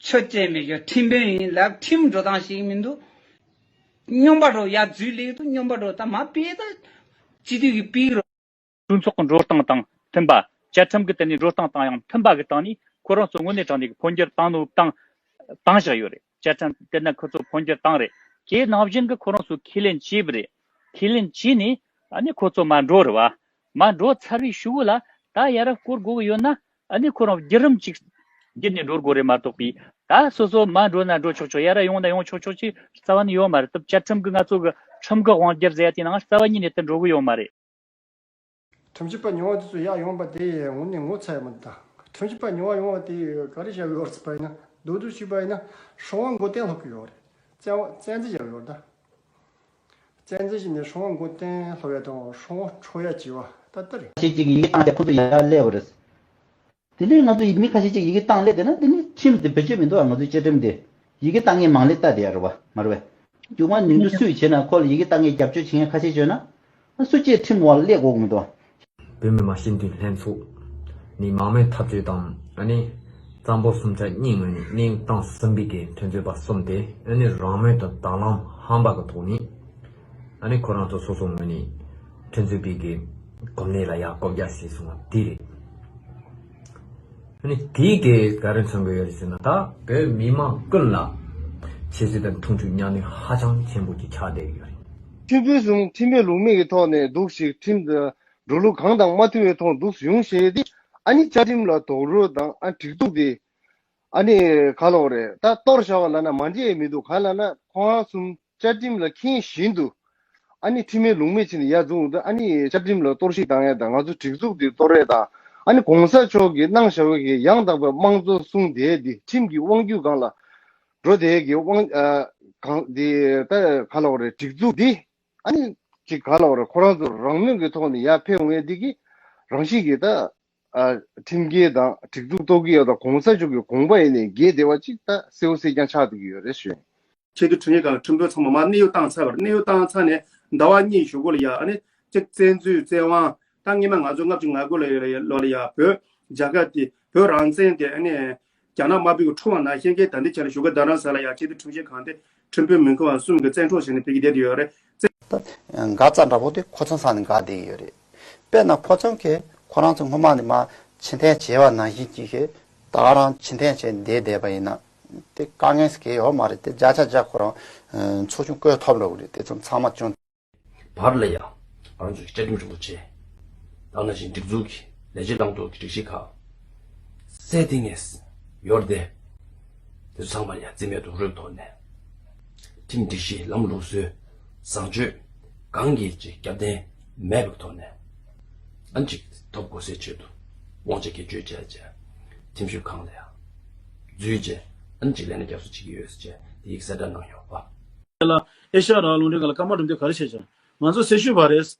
ཆོས་བྱེད་མེད་ཀྱང་ཁྲིམས་དཔོན་ཡིན་ལབ། ཁྲིམས་འགྲོ་སྟངས་ཤེས་ཀྱི་མི་འདུག་སྨྱོན་པ་འདྲ་བོ་ཡར་འཛུལ་ལབ་ཀྱི་འདུག་སྨྱོན་པ་འདྲ་བོ་ད་མར་ཕུད་ད། སྤྱི་འཐུས་ཀྱིས་ཕུད་ཀྱི་རེད། གྲོས་ཚོགས་ཀྱི་འགྲོ་སྟངས་དང་མཐུན་པ། བཅའ་ཁྲིམས་ཀྱི་སྟེང་ནས་འགྲོ་སྟངས་དང་ཡང་མཐུན་པ་གི་སྟེང་ནས་ཁོ་རང་ཚོ་དངོས་གནས་དྲང་གནས་ཀྱི་འཕོ་འགྱུར་བཏང་ནོ་བཏང་བཏང་བཞག་ཡོད་རེད། བཅའ་ཁྲིམས་དེ་ན་ཁོ་ཚོ་འཕོ་འགྱུར་བཏང་རེད། དེ་ནང་བཞིན་གྱི་ཁོ་རང་ཚོས་ཁས་ལེན་བྱས་པ་རེད། ཁས་ལེན་བྱས་ནས་ཨ་ནི་ཁོ་ཚོ་མར་འགྲོ་རེད་བ། མར་འགྲོ་ཚར་བའི་གཞུག་གུ་ལ་ད་ཡར་སྐོར་དགོས་ཀྱི་ཡོད་ན་ཨ་ནི་ཁོ་རང་བརྒྱུད་རིམ་ཅིག་བརྒྱུད་ནས་འགྲོ་དགོས་རེད་མ་གཏོགས་པའི། ད་སོ་སོ་མར་འགྲོ་ན་འགྲོ་ཆོག་ཆོག་ཡར་ཡོང་ན་ཡོང་ཆོག་ཆོག་ཅིག་རྩ་བ་ནས་ཡོད་མ་རེད། སྟབས་བཅའ་ཁྲིམས་ཀྱི་ང་ཚོ་གི་ཁྲིམས་ཀྱི་དབང་སྒྱུར་ཟེར་ཡ་དེ་ནང་རྩ་བ་ཉིད་ནས་དེ་འགྲོ་གི་ཡོད་མ་རེད། ཁྲིམས་ཞིབ་པ་ཉུང་བ་དེ་ཚོ་ཡར་ཡོང་པ་དེ་ངོ་ནས་ངོ་ཚ་ཡ་མི་འདུག་ཁྲིམས་ཞིབ་པ་ཉུང་བ་ཡོང་བ་དེ་ག་རེ་བྱ་གི་ཡོད་རེད་ཟེར་བ་ཡིན་ན། མདོར་བསྡུས་ཞུས་པ་ཡིན་ན་ཧྲིན་ཝང་མགོ་བསྟན་སློག་གི་ཡོད་རེད། བཙན་བཙན་འཛུལ་བྱ་གི་ཡོད་རེད་ད། བཙན་འཛུལ་བྱས་ནས་ཧྲིན་ཝང་མགོ་བསྟན་སློག་ཡ་དང་ཧྲིན་ཝང་འཕྲོག་ཡ་བྱས་པ་ད་ལྟ་རེད། ཁ་ཤས་ཅིག་གིས་ཡི་གེ་བཏང་སྟེ་ཁོ་ཚོ་ཡར་སླེབས་པ་རེད། དེ་ནས་ང་ཚོ་མི་ཁ་ཤས་ཅིག་ཡི་གེ་བཏང་སླེབས་བསྡད་ན་དེ་ནི་ཁྲིམས་དེ་བེད་སྤྱོད་མི་འདུག་ང་ཚོའི་བཅའ་ཁྲིམས་དེ་ཡི་གེ་བཏང་མཁན་མང་ལེ་ལྟ་བསྡད་ཡ་རེད་བ། མ་རེད་བས། རྒྱུ་མ་ནོར་འཁྲུལ་སུས་བྱས་ན་ཁོ་ལ་ཡི་གེ་བཏང་མཁན་རྒྱབ་སྐྱོར་བྱེད་མཁན་ཁ་ཤས་བྱོས་ན། ཨ་སུ་གཅིག་ཁྲིམས་འོག་ལ་སླེབས་དགོས་མི་འདུག་བོད་མི་མང་སྤྱི་འཐུས་ལྷན་ཚོགས་ནི་མང་མོས་འཐབ་རྩོད་དང་ཨ་ནི་གཙང་པོ་གསུམ་ཆ་གཉིས་ངོས་ནས་གནས་བབ་སྟངས་ཟིན་པའི་གི་མཐུན་རྫོགས་པ་གསུམ་དེ་ཨ་ནི་རང་མོས་དང་དང་བླངས་ཧམ་པ་གི་ཐོག་ནས་ཨ་ནི་ཁོ་རང་ཚོ་སོ་སོ་ངོས་ནས་མཐུན་རྫོགས་པའི་གི་གོམས་གནས་ལ་ཡག་བཀོད་རྒྱ་བྱས་སོང་བ་དེ་རེད། ཨ་ནི་དེའི་གི་ག་རེ་མཚོན་གི་ཡོད་རེད་ཟེར་ན། ད་བོད་མི་མང་ཀུན་ལ་ཆེ་ཚད་དང་མཐོང་ཆོས་མཉམ་ལས་ཧ་ཅང་ཆེན་པོ་ཅིག་ཆགས་བསྡད་ཡོད་རེད། ཁྲིམས་དཔོན་གསུམ་ཁྲིམས་མེད་ལུགས་མེད་ཀྱི་ཐོག་ནས་འདུག་ཞིག་ཁྲིམས་དང་འགྲོ་ལུགས་གང་དང་མ་མཐུན་པའི་ཐོག་འདུག་ཡོང་ཞེས་ཏེ། ཨ་ནི་བཅའ་ཁྲིམས་ལ་རྡོག་རོལ་དང་ཨ་སྒྲིག་འཛུགས་དེ་ཨ་ནི་ག་ལབ་རེད། ད་གཏོར་བཞག་པ་ལབ་ན་མ་འགྲིག་མི་འདུག་གང་ལབ་ན་ཁོང་རང་གསུམ་བཅའ་ཁྲིམས་ལ་མཁྱེན་བཞིན་དུ་ཨ་ནི་ཁྲིམས་མེད་ལུགས་མེད་བྱས་ནས་ཡར་འཛུགས་འདུག་ཨ་ནི་བཅའ་ཁྲིམས་ལ་གཏོར་བཤིག་བཏང་ཡས་དང་ང་ཚོ་སྒྲིག་འཛུགས་འདི་གཏོར་ཡས་དང་ཨ་ནི་གོང་ས་མཆོག་གིས་གནང་བཞག་པའི་གི་ཡང་དག་པའི་དམངས་གཙོ་གསུང་དེ་འདི་ཁྲིམས་ཀྱི་དབང་སྒྱུར་སྒང་ལ་འགྲོ་དེ་གི་དབང་ཨ་གང་འདི་ད་ག་ལབ་རེད། སྒྲིག་འཛུགས་འདི་ཨ་ནི་ཅིག་ག་ལབ་རེད། ཁོ་རང་ཚོ་རང་མོས་ཀྱི་ཐོག་ནས་ཡར་ཕེབས་འོང་ཡས་འདི་གི་རང་བཞིན་གྱི་ད་ཨ་ཁྲིམས་འགལ་དང་སྒྲིག་འཛུགས་གཏོར་གྱི་ཡོད་དང་གོང་ས་མཆོག་གི་དགོངས་པ་ཡིན་ནའི་འགལ་བསྡད་པ་ཅིག་ད་གསལ་བོ་གསལ་རྐྱང་ཆགས་བསྡད་ཀྱི་ཡོད་རེད་ཞུ། ཆེས་མཐོའི་ཁྲིམས་ཞིབ་ཁང་ཁྲིམས་དཔོན་ཚང་མ་མར་གནས་དབྱུང་བཏང་ཚར་བ་རེད། གནས་དབྱུང་བཏང་ཚར་ནས་ཟླ་བ་གཉིས་གཞུག་གུ་ལ་ཡ་ཨ་ནི་གཅིག་བཙན་འཛུལ་བཙན་དབང་། ད་སྔོན་མ་ང་ཚོ་ལྔ་བཅུ་ང་དགུ་ལ་ཡ་ལོ་ལ་ཡ་བོད་རྒྱ་གར་དེ་བོད་རང་བཙན་དེ་ཨ་ནི་རྒྱ་ནག་དམར་པོས་འཁྲུག་པ་ནང་བཞིན་གྱི་ད་འདི་ཆ་ལ་བཞུགས་སྒར་རྡ་རམ་ས་ལ་ཡ་ཆེས་མཐོའི་ཁྲིམས་ཞིབ་ཁང་དེ་ཁྲིམས་དཔོན་མི་འཁོད་པ་གསུམ་གྱིས་བཙན་འཕྲོག་བྱས་ནས་ཕ་གིར་བསྡད་ཡོད་རེད། ད་འགག་རྩ་འདྲ་པོ་དེ་ཁོ་ཚོའི་ས་ནས་འགག་བསྡད་ཡོད་རེད། དཔེར་ན་ཁོ་ཚོ་གིས་ཁོ་རང་ཚོ་སྔོན་མ་ནས་མར་ཕྱིར་འཐེན་བྱས་པ་ནང་བཞིན་གྱིས་ཤིག་ད་ག་རང་ཕྱིར་འཐེན་བྱས་བསྡད་བསྡད་པ་ཡིན་ན། དེ་དཀའ་ངལ་ཟེར་གྱི་ཡོད་མ་རེད། དེ་བརྒྱ་ཆ་བརྒྱ་ཁོ་རང་ཚོགས་ཆུང་བསྐོས་ཐུབ་འགྲོ་གི་རེད། དེ་ཚོ་ཚང་མ་བྱུང་། བར་ལ་ཡང་ང་ཚོའི་བཅའ་ཁྲིམས་རིན་པོ་ཆེ་དང་ནང་བཞིན་སྒྲིག་འཛུགས་ཀྱི་ལས་བྱེད་བླང་དོར་གྱི་སྒྲིག་གཞི་ཁག་སའི་སྟེང་ནས་ཡོད་དེ། དེ་ཚོ་ཚང་མ་ཡང་རྩིས་མེད་དུ་རུལ་ཐོག་ནས། ཁྲིམས་སྒྲིག་གཞི་ལམ་ལུགས་སྲོལ་བཟང་སྤྱོད་གང་གི་ཅིག་རྒྱབ་རྟེན་མེད་པའི་ཐོག་ནས། ཨ་ནི་ཅིག་ཐོབ་དགོས་སའི་ཆེད་དུ་དབང་ཆ་སྒེར་གཅོད་བྱས་བྱས། ཁྲིམས་ཞིབ་ཁང་ལ་ཡང་འཛུལ་བྱས། ཨ་ནི་ཅིག་ལས་སྣེ་རྒྱབ་སོ་བྱེད་ཀྱི་ཡོད་ཟེར་བྱས་དེ་ཡིག་གསལ་བསྒྲགས་གནང་ཡོད་པ། ལ་ཨེ་ཤ་ཡ་རང་དབང་རླུང་འཕྲིན་ཁང་ལ་སྐར་མ་གྲུབ་མཐས་ག་རེ་བཤད་ཀྱང་ང་ཚོ་སེམས་ཤུགས་བར་རེས།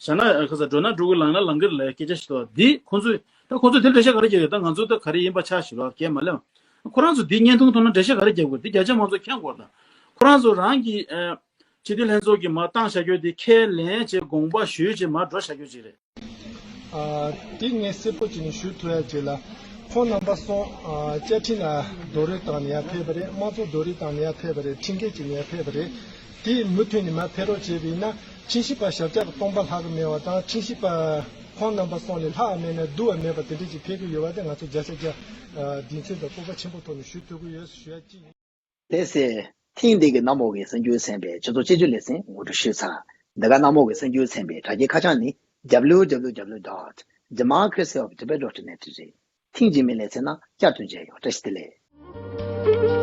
བྱས་ན་ཁ་ས་འགྲོ་ན་འགྲོ་གི་ལངས་ན་ལངས་གི་རེད་ལབ་སྐད་ཆ་ཞིག་འདུག་འདི་ཁོང་ཚོས་ད་ཁོང་ཚོས་དེ་འགྲེལ་བཤད་ག་རེ་རྒྱབ་ཡོད། ད་ང་ཚོ་ད་ག་རེ་ཡིན་པ་ཆགས་ཞིག་ལ་རྒྱབ་མ་ལེན། ཁོ་རང་ཚོ་འདི་བརྙན་ཐུང་ཐོག་ན་འགྲེལ་བཤད་ག་རེ་རྒྱབ་དགོས་འདི་རྒྱ་ཆེ་མང་ཚོ་མཁྱེན་དགོས་ད། ཁོ་རང་ཚོ་རང་གི་སྤྱི་འཐུས་ལྷན་ཚོགས་ཀྱི་མ་བཏང་བྱ་རྒྱུ་དེ་ཁས་ལེན་བྱས་དགོངས་པ་ཞུས་བྱས་མ་འགྲོ་བྱ་རྒྱུ་ཅིག་རེད། ཨ། དེ་ངས་གསལ་པོ་བྱས་ནས་ཞུ་ཐུབ་ཡ་ཅིག་ལ། ཁོང་རྣམ་པ་སོང་ཨ་བཅའ་ཁྲིམས་ལ་རྡོག་རོལ་བཏང་ནས་ཡར་ཕེབས་པ་རེད། དམངས་གཙོ་རྡོག་རོལ་བཏང་ནས་ཡར་ཕེབས་པ་རེད། ཁྲིམས་འགལ་བྱས་ནས་ཡར་ཕེབས་པ་རེད། དེ་མུ་མཐུད་ནས་མར་ཕེབས་རོགས་བྱས་པ་ཡིན་ན་ཁྲིམས་ཞིབ་པ་ཞབས་བཀྱག་སྟོང་པ་ལྷག་གི་མེད་པ་དང་ཁྲིམས་ཞིབ་པ་ཁོང་རྣམ་པ་སོང་ནས་ལྷག་མེད་ན་བསྡུ་བ་མེད་པ་དེ་འདྲ་ཅིག་ཕེབས་ཀྱི་ཡོད་པ་དེ་ང་ཚོ་བརྒྱ་ཆ་བརྒྱ་ཨ་གདེང་ཚོད་དང་སྤོབས་པ་ཆེན་པོ་ཐོག་ནས་ཞུ་ཐུབ་ཀྱི་ཡོད་ཞུ་ཡ་གཅིག་ཡིན། ལགས་སེ། ཐེངས་འདི་གི་གནམ་འོག་གི་གསར་འགྱུར་ཚན་པའི་སྤྱི་ཚོགས་སྤྱི་སྤྱོད་ལེ་ཚན་ངོ་སྤྲོད་ཞུས་ཚར། འདི་ག་གནམ་འོག་གི་གསར་འགྱུར་ཚན་པའི་དྲ་རྒྱའི་ཁ་བྱང་ནི་W W W dot democracy of Tibet dot net རེད། ཐེངས་རྗེས་མའི་ལེ་ཚན་ནང་བསྐྱར་དུ་མཇལ་ཡོང་། བཀྲ་ཤིས་བདེ་ལེགས།